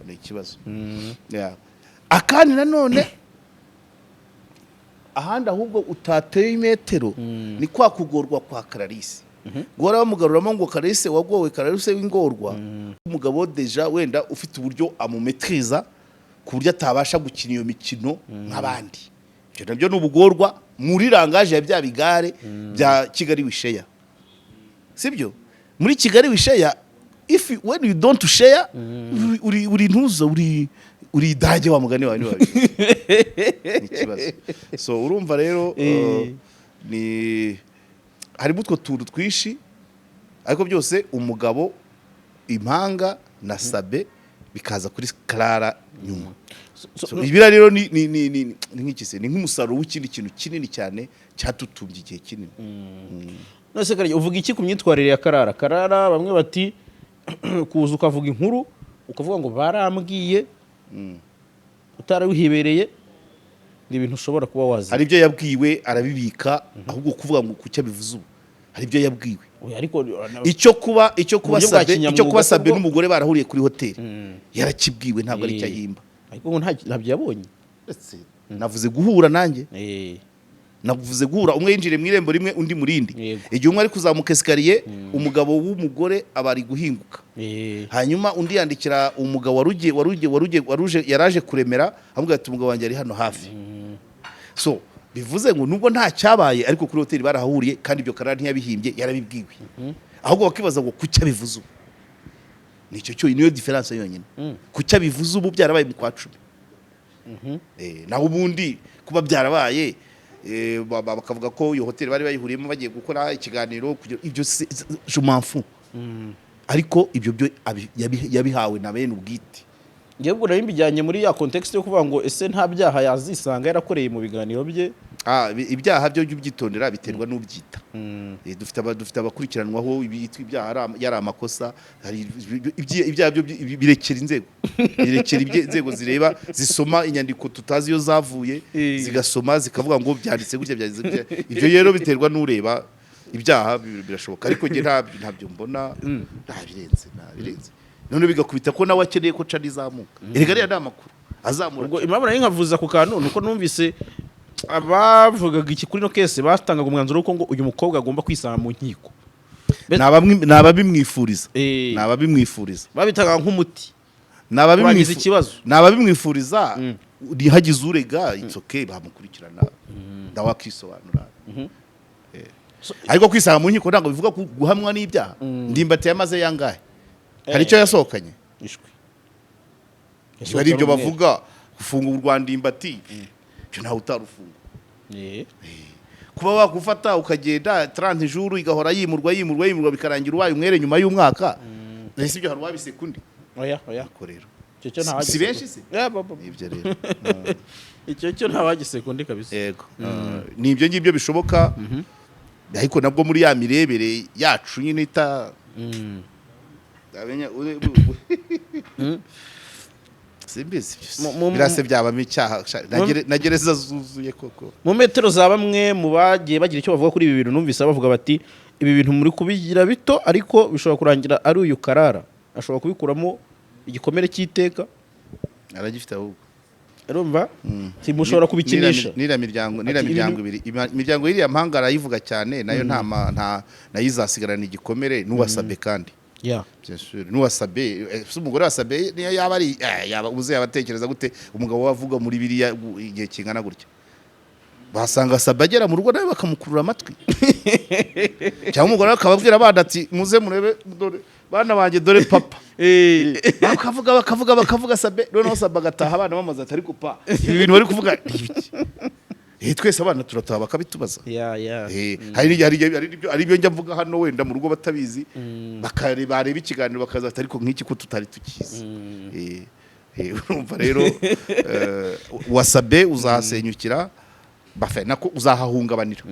ni ikibazo. Yeah. Akandi nanone, ahandi ahubwo utateye imetero, ni kwa kugorwa kwa Clarisse, guhora bamugaruramo ngo Clarisse wagowe, Clarisse w'ingorwa. Umugabo déjà wenda ufite uburyo amumetriza ku buryo atabasha gukina iyo mikino nk'abandi. Ibyo nabyo ni ubugorwa muri langage ya bya bigare bya Kigali we share, sibyo? Muri Kigali we share, if you, when you don't share, uri ntuza, uri idage, wa mugani wawe ni ikibazo. So urumva rero, ni harimo utwo tuntu twinshi, ariko byose umugabo, impanga na Sabe bikaza kuri Clara nyuma. So, ibira rero ni nk'iki se? Ni nk'umusaruro w'ikindi kintu kinini cyane cyatutumbye igihe kinini. None se Karege, uvuga iki ku myitwarire ya Karara? Karara, bamwe bati kuza ukavuga inkuru, ukavuga ngo barambwiye, utarawihibereye, ni ibintu ushobora kuba wazi. Hari ibyo yabwiwe arabibika, ahubwo kuvuga ngo kuki abivuze ubu, hari ibyo yabwiwe. Oya, ariko Icyo kuba Mu buryo bwa Sabe, icyo kinyamwuga kuba Sabe bwo- n'umugore barahuriye kuri hoteli, yarakibwiwe, ntabwo ari icyo ahimba. Ariko ngo ntabyo yabonye. Navuze guhura nanjye, navuze guhura, umwe yinjiriye mu irembo rimwe, undi mu rindi. Igihe umwe ari kuzamuka escalier, umugabo w'umugore aba ari guhinguka. Hanyuma undi yandikira umugabo warugiye warugiye warugiye waruje yaraje kuremera, amubwira ati umugabo wanjye ari hano hafi. So bivuze ngo nubwo nta cyabaye, ariko kuri hoteli barahahuriye, kandi ibyo Karara ntiyabihimbye, yarabibwiwe. Ahubwo bakibaza ngo kuki abivuze ubu? Nicyo cyo niyo différence yonyine. Kuki abivuze ubu, byarabaye mu kwa 10? Naho ubundi kuba byarabaye, bakavuga ko iyo hoteli bari bayihuriyemo bagiye gukora ikiganiro ibyo je m'en fous. Ariko ibyo byo yabihawe na bene ubwite. Ngewe ubwo nari mbijyanye muri ya context yo kuvuga ngo ese nta byaha yazisanga yarakoreye mu biganiro bye? Ah, ibyaha byo jya ubyitondera, biterwa n'ubyita. Dufite abakurikiranwaho ibitwa ibyaha yari amakosa. Hari ibyaha byo birekera inzego, birekera inzego zireba, zisoma inyandiko tutazi iyo zavuye, zigasoma zikavuga ngo byanditse gutya, byanditse gutya. Ibyo rero biterwa n'ureba. Ibyaha birashoboka, ariko njye ntabyo mbona, nta birenze, nta birenze. None bigakubita ko nawe akeneye ko cana izamuka. Erega ariya ni amakuru azamura. Ubwo impamvu nari nkavuza ku kantu ni uko numvise abavugaga iki kuri no case batangaga umwanzuro w'uko ngo uyu mukobwa agomba kwisanga mu nkiko. Ni ababimwifuriza. Ni ababimwifuriza. Babitangaga nk'umuti Ni ababimwifu- kurangiza ikibazo. Ni ababimwifuriza. Ntihagize urega, it's okay, bamukurikirana nawe akisobanura. Ariko kwisanga mu nkiko ntabwo bivuga guhamwa n'ibyaha. Ndimbati yamaze yangahe? Hari icyo yasohokanye? Ishwi. Niba ari ibyo bavuga, gufunga u Rwanda Ndimbati, ibyo ntawe utarufunga. Kuba wakufata ukagenda 30 jours, igahora yimurwa, yimurwa, yimurwa, bikarangira ubaye umwere nyuma y'umwaka, ese ibyo hari uwabiseka undi? Oya, oya. Ko rero Icyo cyo nta Si benshi se? Yeah, ba- ba- Ibyo rero. Icyo cyo ntawagiseka undi kabisa. Yego. Ni ibyo ngibyo bishoboka, ariko nabwo muri ya mirebere yacu nyine ita simbizi. Birase byabamo icyaha na gereza zuzuye koko. Mu metero za bamwe mu bagiye bagira icyo bavuga kuri ibi bintu, numvise bavuga bati: "Ibi bintu muri kubigira bito, ariko bishobora kurangira ari uyu Karara ashobora kubikuramo igikomere cy'iteka." Aragifite ahubwo. Urumva? Mushobora kubikinisha. Niriya Ati, miryango ibiri, imiryango y'iriya mpanga arayivuga cyane, nayo nta nayo izasigarana igikomere n'uwasabe kandi. Bien sûr, n'uwasabe, se umugore wasabe niyo yaba ari yaba uze yabatekereza gute umugabo we avuga muri biriya igihe kingana gutya? Basanga Sabe agera mu rugo nawe bakamukurura amatwi, cyangwa umugore we akababwira abana ati: "Muze murebe, dore bana banjye, dore papa." Bakavuga, bakavuga, bakavuga Sabe, noneho Sabe agataha abana bamaze ati: "Ariko pa, ibi bintu bari kuvuga ni ibiki?" Twese abana turataha bakabitubaza. Hari n'igihe hari ibyo njya mvuga hano wenda mu rugo batabizi, bareba ikiganiro bakaza bati: "Ariko nk'iki ko tutari tukizi?" Urumva rero, wasabe uzahasenyukira bafe nako uzahahungabanira.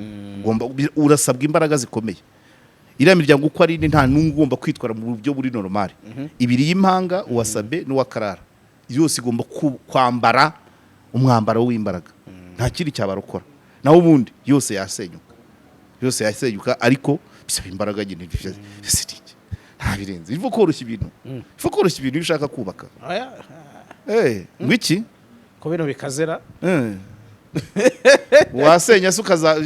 Urasabwa imbaraga zikomeye. Iriya miryango uko ari ine, nta n'umwe ugomba kwitwara mu buryo buri normal. Ibiri y'impanga, uwasabe n'uwa Karara, yose igomba kwambara umwambaro w'imbaraga, nta kindi cyabarokora. Naho ubundi yose yasenyuka, yose yasenyuka, ariko bisaba imbaraga nyine. Byose ni iki? Nta birenze. Ivo koroshya ibintu, ivo koroshya ibintu iyo ushaka kubaka. Aya, Ngo iki? Ko bino bikazera. Wasenya se ukaza?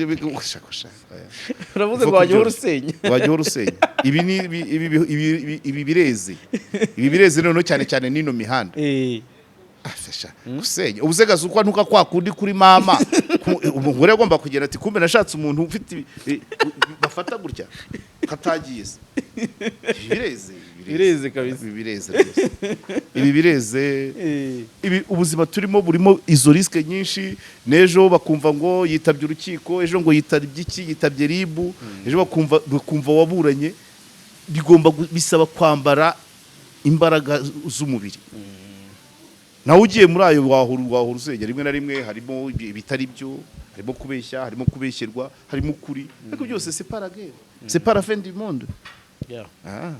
Uravuze ngo wajya uhora usenya. Wajya uhora usenya. Ibi ni ibi ibi ibi ibi bireze, ibi bireze noneho cyane cyane n'ino mihanda. Afasha gusenya ubu se gasukwa ntuka kwa kundi kuri mama. Umugore agomba kugenda ati: "Kumbe nashatse umuntu ufite bafata gutya katagiye se." Ibi bireze. Bireze kabisa. Ibi bireze rwose, ibi bireze. Ibi ubuzima turimo burimo izo risques nyinshi. N'ejo bakumva ngo yitabye urukiko, ejo ngo yitabye iki, yitabye RIB, ejo bakumva waburanye. Bigomba bisaba kwambara imbaraga z'umubiri. Nawe ugiye muri ayo wahura usengera rimwe na rimwe harimo ibitari byo, harimo kubeshya, harimo kubeshyerwa, harimo ukuri, ariko byose c'est pas la guerre, c'est pas la fin du monde. Ah.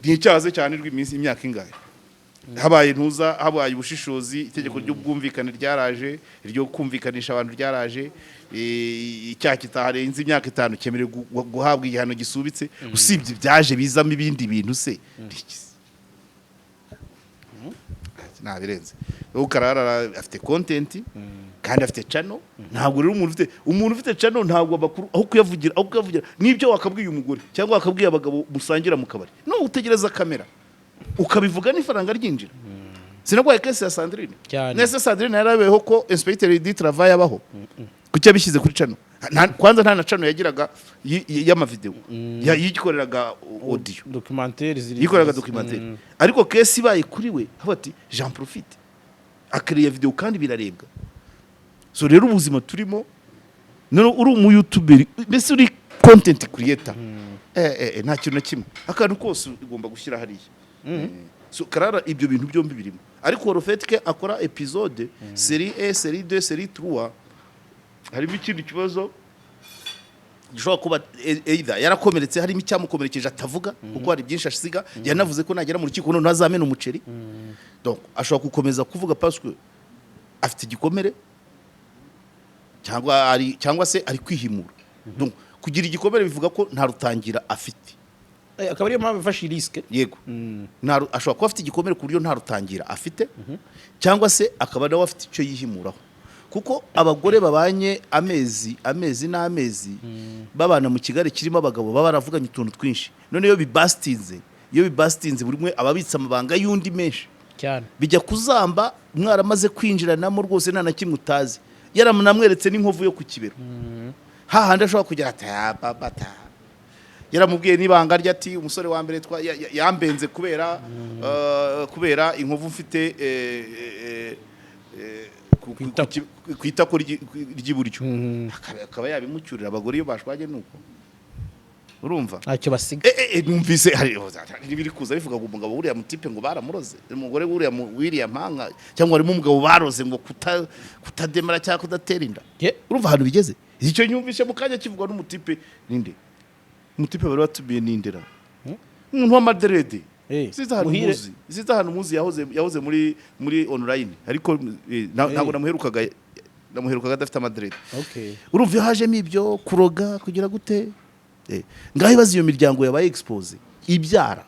Ni icyaha se cyane rw'iminsi imyaka ingahe habaye ntuza, habaye ubushishozi, itegeko ry'ubwumvikane ryaraje, iryo kumvikanisha abantu ryaraje, icyaha kitarenze imyaka 5 cyemerewe guhabwa igihano gisubitse. Usibye ibyaje bizamo ibindi bintu se, ni iki se? Nta birenze. Ukarara afite content kandi afite channel. Ntabwo rero umuntu ufite channel, ntabwo amakuru aho kuyavugira n'ibyo wakabwiye umugore cyangwa wakabwiye abagabo musangira mu kabari, no utegereza kamera ukabivuga n'ifaranga ryinjira. Sinagwaye case ya Sandrine? Cyane. Nese Sandrine yarabeho ko inspecteur du travail abaho? Kuki yabishyize kuri channel? Kwanza nta na channel yagiraga y'amavideo, yikoreraga audio. Documentaire ziri. Yikoreraga documentaire, ariko case ibaye kuri we aho ati: "J'en profite", akariya video kandi birarebwa. So rero ubuzima turimo none, uri umu youtuber, mbese uri content creator, nta kintu na kimwe, akantu kose ugomba gushyira hariya. So Karara ibyo bintu byombi birimo, ariko le fait que akora épisode, série 1, série 2, série 3, harimo ikindi kibazo gishobora kuba either yarakomeretse, harimo icyamukomerekeje atavuga, kuko hari byinshi asiga. Yanavuze ko nagera mu rukiko noneho azamena umuceri. Donc ashobora gukomeza kuvuga parce que afite igikomere, cyangwa se ari kwihimura. Donc kugira igikomere bivuga ko nta rutangira afite. Akaba ariyo mpamvu ifashe risque. Yego. Ashobora kuba afite igikomere ku buryo nta rutangira afite, cyangwa se akaba nawe afite icyo yihimuraho, kuko abagore babanye amezi, amezi n'amezi, babana mu kigali kirimo abagabo, baba baravuganye utuntu twinshi. None iyo bibasitinze, buri umwe aba abitse amabanga y'undi menshi. Bijya kuzamba mwaramaze kwinjiranamo rwose, nta na kimwe utazi, yaranamweretse n'inkovu yo ku kibero hahandi ashobora kugira ati: "Ah, baba ta." Yaramubwiye n'ibanga rye ati: "Umusore wa mbere yambenze kubera inkovu mfite Ku itako. ku itako ry'iburyo." Akaba yabimucyurira. Abagore iyo bashwanye nuko. Urumva? Ntacyo basiga. Numvise hari ibiri kuza bivuga ngo umugabo wuriya mutipe ngo baramuroze, umugore wuriya wiriya mpanga, cyangwa harimo umugabo baroze ngo kutademara cyangwa kudatera inda. Urumva ahantu bigeze? Icyo nyumvise mu kanya kivugwa n'umutipe, ninde umutipe bari batumiye? Nindera umuntu w'amadreads. Sinzi ahantu Muhire. muzi, sinzi ahantu muzi, yahoze muri online, ariko ntabwo namuherukaga adafite amadreads. Urumva iyo hajemo ibyo kuroga, kugira gute, ngaho ibaze iyo miryango yabaye expose, ibyara.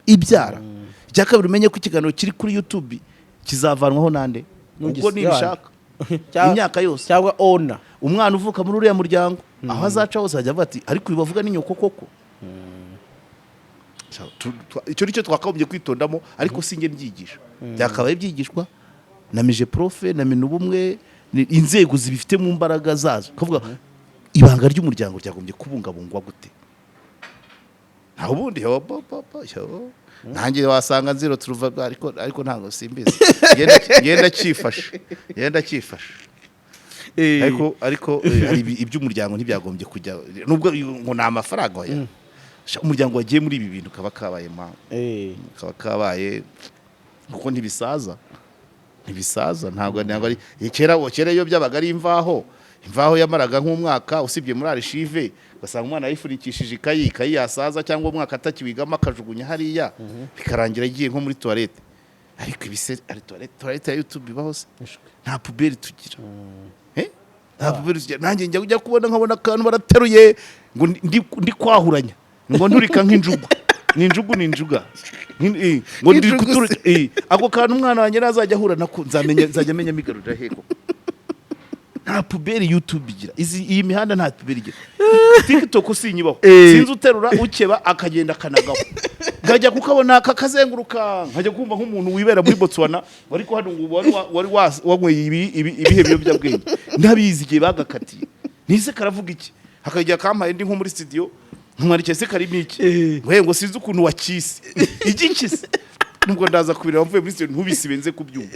Icya kabiri, umenye ko ikiganiro kiri kuri YouTube kizavanwaho nande ubwo nibishaka imyaka yose. Cyangwa ona. Umwana uvuka muri uriya muryango, aho azaca hose ajya avuga ati: "Ariko uyu bavuga ni nyoko koko?" Icyo nicyo twakagombye kwitondamo, ariko sinjye mbyigisha, byakabaye byigishwa na MIGEPROF na MINUBUMWE, ni inzego zibifite mu mbaraga zazo. Kavuga ibanga ry'umuryango ryagombye kubungabungwa gute? Nta ubundi yo, bo, bo, bo, yo. Nanjye wasanga nziro turuva, ariko ntabwo simbizi. Ngenda cyifashe, ngenda cyifashe, ariko hari iby'umuryango ntibyagombye kujya, nubwo ngo ni amafaranga. Oya. Sha, umuryango wagiye muri ibi bintu kaba kabaye ma kaba kabaye, kuko ntibisaza, ntibisaza. Ntabwo ari kera. Iyo byabaga ari imvaho, imvaho yamaraga nk'umwaka, usibye muri archive, ugasanga umwana yifurikishije ikayi yasaza cyangwa umwaka atakiwigamo akajugunya hariya, bikarangira agiye nko muri toilette. Ariko ibise ari toilette ya YouTube ibaho se? Nta poubelle tugira. Eh? Nta poubelle tugira. Nanjye njya ujya kubona nkabona akantu barateruye ngo ndi kwahuranya, ngo nturika nk'injugu, ni injugu, ni injuga. Ngo ndi Injugu. kuturika ako kantu. Umwana wanjye nazajya ahura nako, nzamenya, nzajya amenya migarurira heko. Nta poubelle YouTube igira. Iyi mihanda nta poubelle igira. TikTok sinyibaho. Sinzi uterura ukeba akagenda akanagaho, nkajya kukabona kakazenguruka, nkajya kumva nk'umuntu wibera muri Botswana wari ko hano ngo wari wanyweye ibihe biyobyabwenge. Ndabizi igihe bagakatiye nise karavuga iki, hakajya kampaye ndi nko muri studio, nkamwandikiye se karimo iki? Ngo sinzi ukuntu wakise igiki se. Nubwo ndaza kubireba mvuye muri studio, ntubisibe nze kubyumva.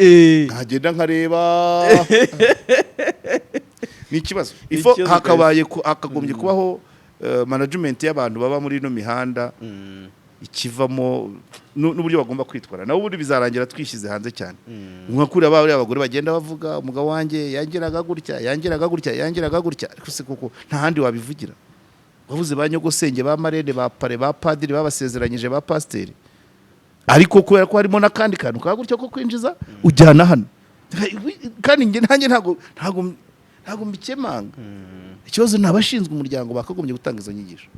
Nkagenda nkareba, ni ikibazo. Ifo Ikibazo. hakagombye kubaho management y'abantu baba muri ino mihanda, ikivamo n'uburyo bagomba kwitwara. Naho ubundi bizarangira twishyize hanze cyane, nka kuriya bariya abagore bagenda bavuga: "Umugabo wanjye yangiraga gutya, yangiraga gutya, yangiraga gutya." Ariko se koko nta handi wabivugira? Wabuze ba nyogosenge, ba marraine, ba parrain, ba padiri babasezeranyije, ba pasiteri, ariko kubera ko harimo n'akandi kantu ka gutya ko kwinjiza ujyana hano. Kandi njye nanjye ntabwo mbikemanga. Ikibazo ni abashinzwe umuryango bakagombye gutanga izo nyigisho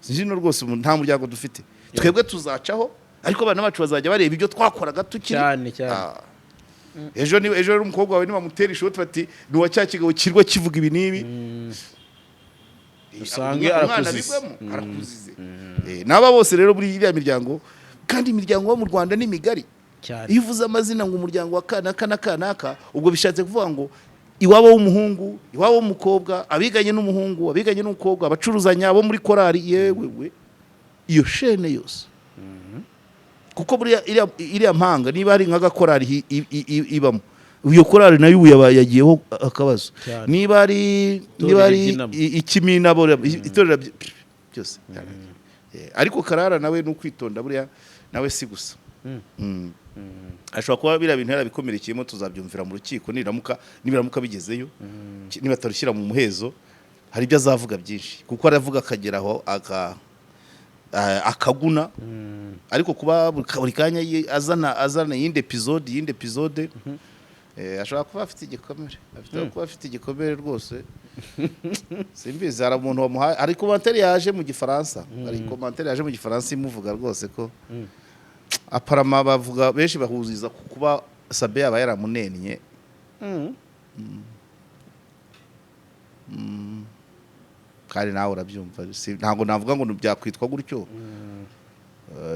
zino. Rwose ubu nta muryango dufite twebwe, tuzacaho, ariko abana bacu bazajya bareba ibyo twakoraga tukiri Cyane, cyane. Ah. Ejo ni ejo rero umukobwa wawe nibamutera ishoti bati: "Ni uwa cya kigabo kirwa kivuga ibi n'ibi," Usange umwana arakuzize. abigwamo, arakuzize. N'aba bose rero muri iriya miryango, kandi imiryango yo mu Rwanda ni migari. Iyo uvuze amazina ngo umuryango wa kanaka na kanaka, ubwo bishatse kuvuga ngo iwabo w'umuhungu, iwabo w'umukobwa, abiganye n'umuhungu, abiganye n'umukobwa, abacuruzanya, abo muri korali, yewe we, iyo chaîne yose. Kuko buriya iriya mpanga, niba hari nk'agakorali ibamo, iyo korali nayo ubu yagiyeho akabazo. Niba ari ribyinamo. Ikimina, itorero byose. Ariko Karara nawe ni ukwitonda, buriya nawe si gusa. Ashobora kuba biriya bintu yarabikomerekeyemo, tuzabyumvira mu rukiko nibiramuka bigezeyo. Nibatarushyira mu muhezo, hari ibyo azavuga byinshi, kuko aravuga akagera aho akaguna. Ariko kuba buri kanya azana iyindi episode, iyindi episode, ashobora kuba afite igikomere, afite kuba afite igikomere rwose. Simbizi, hari umuntu wamuhaye, hari commentaire yaje mu Gifaransa, hari commentaire yaje mu Gifaransa imuvuga rwose ko aparama bavuga benshi bahuriza ku kuba Sabe yaba yaramunennye. Kandi nawe urabyumva, ntabwo navuga ngo byakwitwa gutyo.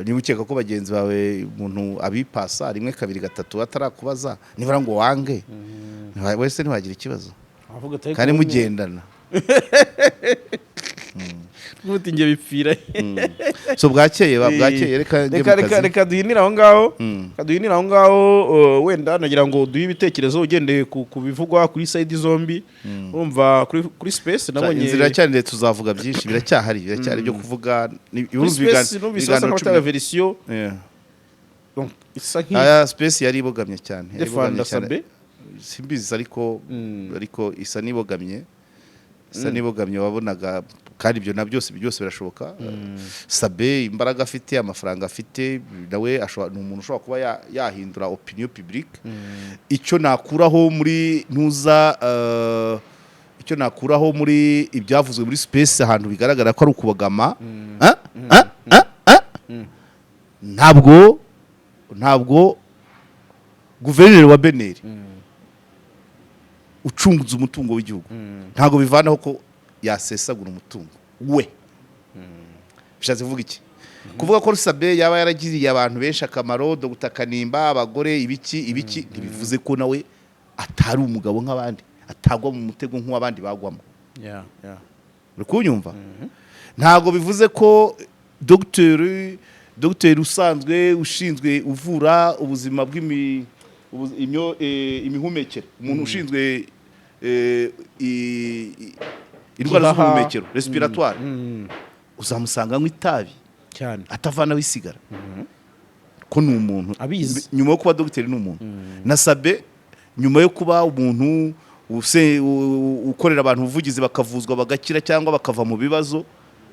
Niba ukeka ko bagenzi bawe umuntu abipasa rimwe, kabiri, gatatu atarakubaza, nibura ngo wange, wese ntiwagira ikibazo. Avuga ati, kandi "Ariko mugendana. Uti njye bipfira. So bwakeye bwakeye, reka njye Reka mu reka kazi. Reka duhinire aho ngaho. Reka duhinire aho ngaho. Wenda nagira ngo duhe ibitekerezo ugendeye ku bivugwa kuri side zombi. Urumva kuri space nabonye Inzira iracyari ndende, tuzavuga byinshi, biracyahari byo kuvuga. Kuri Urumva space numvise basa ibiganiro nk'abatanga version. Yeah. Donc isa nk'i Aya space yari ibogamye cyane, yari ibogamye defanda cyane. Sabe. Simbizi, ariko isa n'ibogamye wabonaga. Kandi ibyo na byose byose birashoboka. Sabe imbaraga afite, amafaranga afite, nawe ashobora, ni umuntu ushobora kuba yahindura opinion publique. Icyo nakuraho muri ntuza, icyo nakuraho muri ibyavuzwe muri space, ahantu bigaragara ko ari ukubogama. Ah? Ah? Ah? Ah? Ntabwo guverineri wa BNR ucunguza umutungo w'igihugu, ntabwo bivanaho ko yasesagura umutungo we. Bishatse kuvuga iki? Kuvuga ko Sabe yaba yaragiriye abantu benshi akamaro, Dr Kanimba, abagore, ibiki ibiki, ntibivuze ko nawe atari umugabo nk'abandi, atagwa mu mutego nk'uw'abandi bagwamo. Uri kunyumva? Ntabwo bivuze ko dogiteri usanzwe ushinzwe uvura ubuzima bw'imi imihumekere, umuntu ushinzwe indwara Igihaha. z'ubuhumekero, respiratoire, uzamusanga anywa itabi Cyane. atavanaho isigara, ko ni umuntu. Abizi. Nyuma yo kuba dogiteri ni umuntu. Na Sabe nyuma yo kuba umuntu ukorera abantu ubuvugizi, bakavuzwa bagakira cyangwa bakava mu bibazo,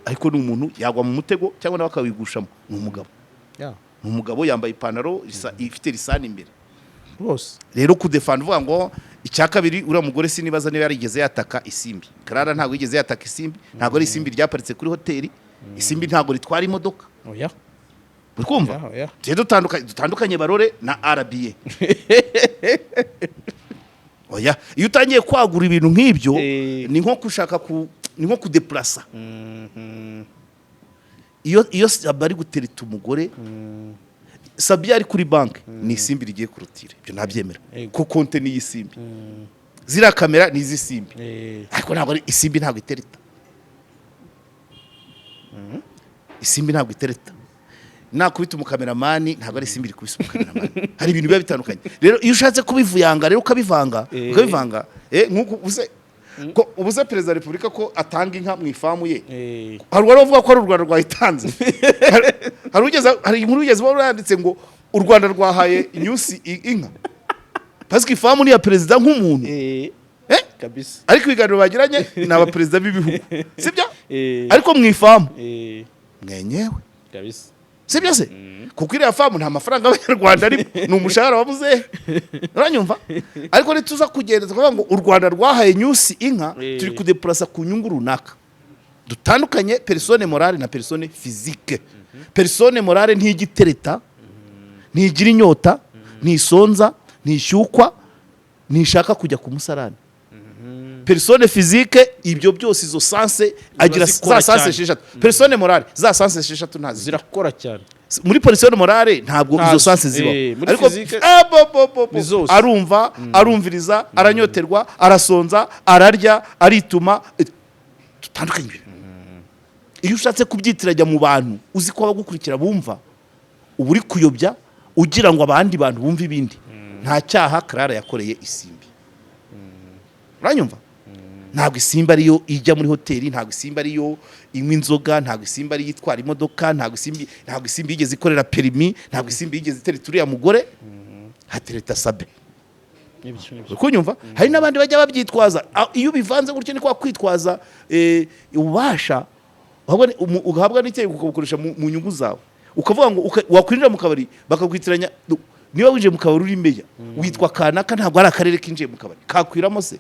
ariko ni umuntu, yagwa mu mutego cyangwa nawe akawigushamo. Ni umugabo. Ni umugabo, yambaye ipantaro ifite lisani imbere. Rwose. Rero kudefanda uvuga ngo icya kabiri, uriya mugore sinibaza niba yarigeze yataka Isimbi. Clara ntabwo yigeze yataka Isimbi, ntabwo ari Isimbi ryaparitse kuri hoteli. Isimbi ntabwo ritwara imodoka. Oya. Uri kumva? Oya, oya. Tujye dutandukanye Barore na RBA. Oya, iyo utangiye kwagura ibintu nk'ibyo, ni nko gushaka ku ni nko kudepurasa. Iyo Sabe ari gutereta umugore, Sabe ari kuri banki, ni Isimbi rigiye kurutira, ibyo ntabyemera. Yego. Ko konte ni iy'Isimbi, ziriya kamera ni iz'Isimbi, ariko ntabwo ari Isimbi. Ntabwo itereta Isimbi, ntabwo itereta. Nakubita umukameramani, ntabwo ari Isimbi rikubise umukameramani. Hari ibintu biba bitandukanye. Rero iyo ushatse kubivuyanga rero ukabivanga, ukabivanga, nk'uko ubuze ko ubuze perezida wa repubulika ko atanga inka mu ifamu ye, hari uwari uvuga ko ari u Rwanda rwayitanze. Hari inkuru wigeze uba yanditse ngo u Rwanda rwahaye Nyusi inka, parce que ifamu ni iya perezida nk'umuntu. Eh? Kabisa. Ariko ibiganiro bagiranye ni abaperezida b'ibihugu, sibyo? Eh. Ariko mu ifamu mwenyewe. Kabisa. Sibyo se? Kuko iriya famu nta mafaranga y'Abanyarwanda arimo, ni umushahara wa muzehe, uranyumva? Ariko nituza kugenda tukavuga ngo u Rwanda rwahaye Nyusi inka, turi kudepurasa ku nyungu runaka. Dutandukanye personne morale na personne physique. Personne morale ntigitereta, ntigira inyota, ntisonza, ntishyukwa, ntishaka kujya ku musarani. Personne physique, ibyo byose, izo sens agira, zikora za sens cyane. 6. Personne morale, za sens 6 ntazi. Zirakora cyane. Muri personne morale ntabwo izo Ntazo. sens zibaho. Muri Ariko physique ah, bo, bo, bo, bo. ni zose. Arumva, arumviriza, aranyoterwa, arasonza, ararya, arituma. Dutandukanye ibyo. Iyo ushatse kubyitiranya mu bantu, uzi ko abagukurikira bumva, uba uri kuyobya ugira ngo abandi bantu bumve ibindi. Nta cyaha Clara yakoreye Isimbi, uranyumva? Ntabwo Isimbi ariyo ijya muri hoteli, ntabwo Isimbi ariyo inywa inzoga, ntabwo Isimbi ariyo itwara imodoka, ntabwo Isimbi yigeze ikorera permis, ntabwo Isimbi yigeze itereta uriya mugore, hatereta Sabe. Nibyo, nibyo. Uri kunyumva? Hari n'abandi bajya babyitwaza. Iyo ubivanze gutyo ni kwa kwitwaza ububasha ugahabwa n'itegeko, ukabukoresha mu nyungu zawe, ukavuga ngo wakwinjira mu kabari bakakwitiranya. Niba winjiye mu kabari uri meya, witwa kanaka, ntabwo ari akarere kinjiye mu kabari kakwiramo se.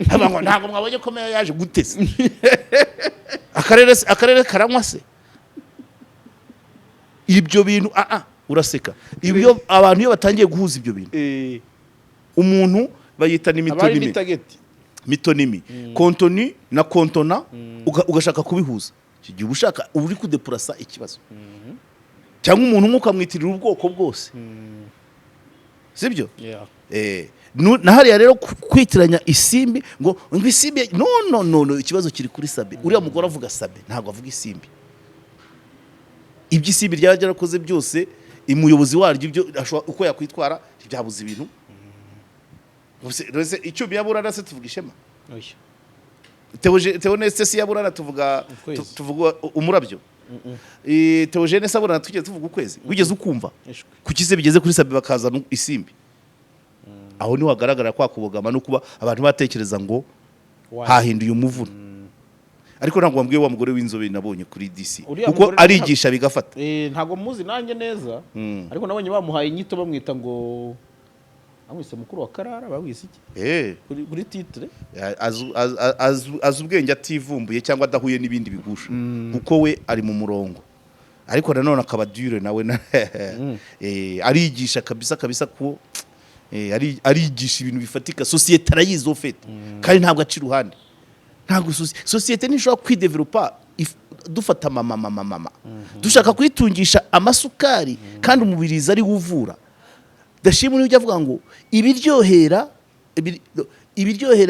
Haba ngo ntabwo mwabonye ko meya yaje gute se? Akarere se, akarere karanywa se? Ibyo bintu, uraseka. Ibyo abantu iyo batangiye guhuza ibyo bintu, umuntu bayita ni Abari métonymie. Ni target. Métonymie, contenu na contenant, ugashaka kubihuza. Icyo gihe uba ushaka, uba uri kudepurasa ikibazo, cyangwa umuntu umwe ukamwitirira ubwoko bwose, sibyo? Yeah. Na hariya rero kwitiranya Isimbi ngo Isimbi, no, no, no, no, ikibazo kiri kuri Sabe. Uriya mugore avuga Sabe, ntabwo avuga Isimbi. Ibyo Isimbi ryaba ryarakoze byose, umuyobozi waryo ibyo uko yakwitwara ntibyabuza ibintu. Ubuse icyuma yaburana se tuvuga Ishema? Oya. Theoneste si yaburana tuvuga Ukwezi. Tuvuga Umurabyo? Theogene se aburana tugeze tuvuga Ukwezi? Wigeze ukumva? Ishwi. Kuki se bigeze kuri Sabe bakazana Isimbi? Aho niho hagaragara kwa kubogama no kuba abantu batekereza ngo hahinduye umuvuno. Ariko ntabwo wambwiye wa mugore w'inzobe nabonye kuri DC, Uriya kuko mugore arigisha bigafata. Ntabwo muzi nanjye neza, ariko nabonye bamuhaye inyito, bamwita ngo bamwise mukuru wa Karara, bamwise iki kuri titre. Azi ubwenge ativumbuye cyangwa adahuye n'ibindi bigusha, kuko we ari mu murongo, ariko nanone akaba dure nawe arigisha kabisa kabisa ko arigisha ibintu bifatika. Sosiyete arayizi ufite, kandi ntabwo aca iruhande. Ntabwo sosiyete ntishobora kwidevelopa dufata mama mama mama, dushaka kuyitungisha amasukari kandi umubirizi ari wo uvura. Dashimwe ujya avuga ngo ibiryohera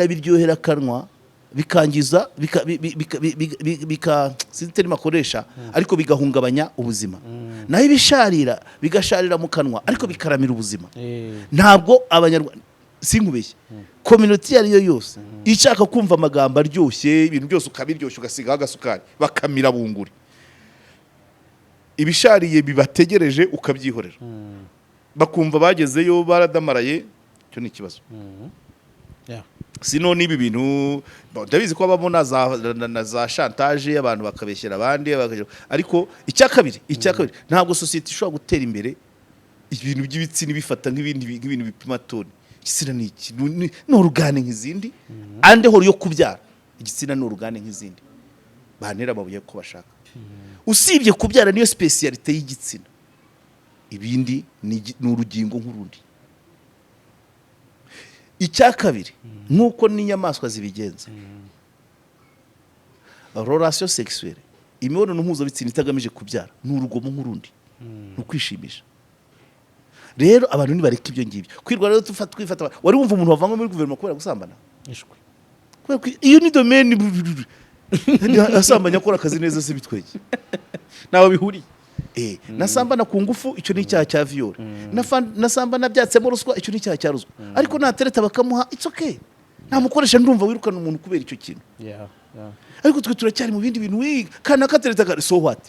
biryohera akanwa, bikangiza bika, bi- bi- bika, bi- bi- bi- bika sinzi terme akoresha, ariko bigahungabanya ubuzima, naho ibisharira bigasharira mu kanwa ariko bikaramira ubuzima. Ntabwo Abanyarwanda, sinkubeshye, community iyo ari yo yose ishaka kumva amagambo aryoshye, ibintu byose ukabiryoshya ugasigaho agasukari bakamira bunguri, ibishariye bibategereje ukabyihorera, bakumva bagezeyo baradamaraye. Icyo ni ikibazo. Sino n'ibi bintu ndabizi ko habamo na za chantage, abantu bakabeshyera abandi ariko icya kabiri, ntabwo sosiyete ishobora gutera imbere ibintu by'ibitsina bifata nk'ibintu bipima toni. Igitsina ni iki? Ni organe nk'izindi ande horo yo kubyara. Igitsina ni organe nk'izindi, bantera amabuye ko bashaka. Usibye kubyara, niyo spécialité y'igitsina, ibindi ni urugingo nk'urundi. Icya kabiri, nk'uko n'inyamaswa zibigenza, relation sexuelle, imibonano mpuzabitsina itagamije kubyara, ni urugomo nk'urundi, ni ukwishimisha. Rero abantu nibareka ibyo ngibyo kwirwa rero twifata. Wari wumva umuntu wavanywe muri guverinoma kubera gusambana? Ishwi. Kubera ko iyo ni domaine asambanya akora akazi neza se bitwege? Ntaho bihuriye. Nasambana ku ngufu, icyo ni icyaha cya viol. Nasambana byatsemo ruswa, icyo ni icyaha cya ruswa. Ariko natereta bakamuha, it's okay. Nta mukoresha ndumva wirukana umuntu kubera icyo kintu. Ariko twe turacyari mu bindi bintu. Wiga kana katereta kare, so what?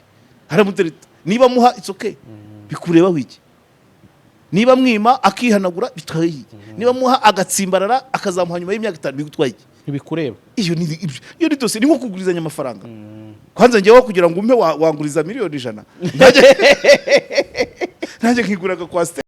Haramutereta, niba amuha, it's okay, bikurebaho iki? Niba mwima akihanagura, bitwaye iki? Niba amuha agatsimbarara akazamuha nyuma y'imyaka 5, bigutwaye iki? Ntibikureba. Iyo ni dosiye, ni nko kugurizanya amafaranga. Kwanza njyewe kugira ngo umpe wanguriza miliyoni 100, nanjye nkiguraga kwa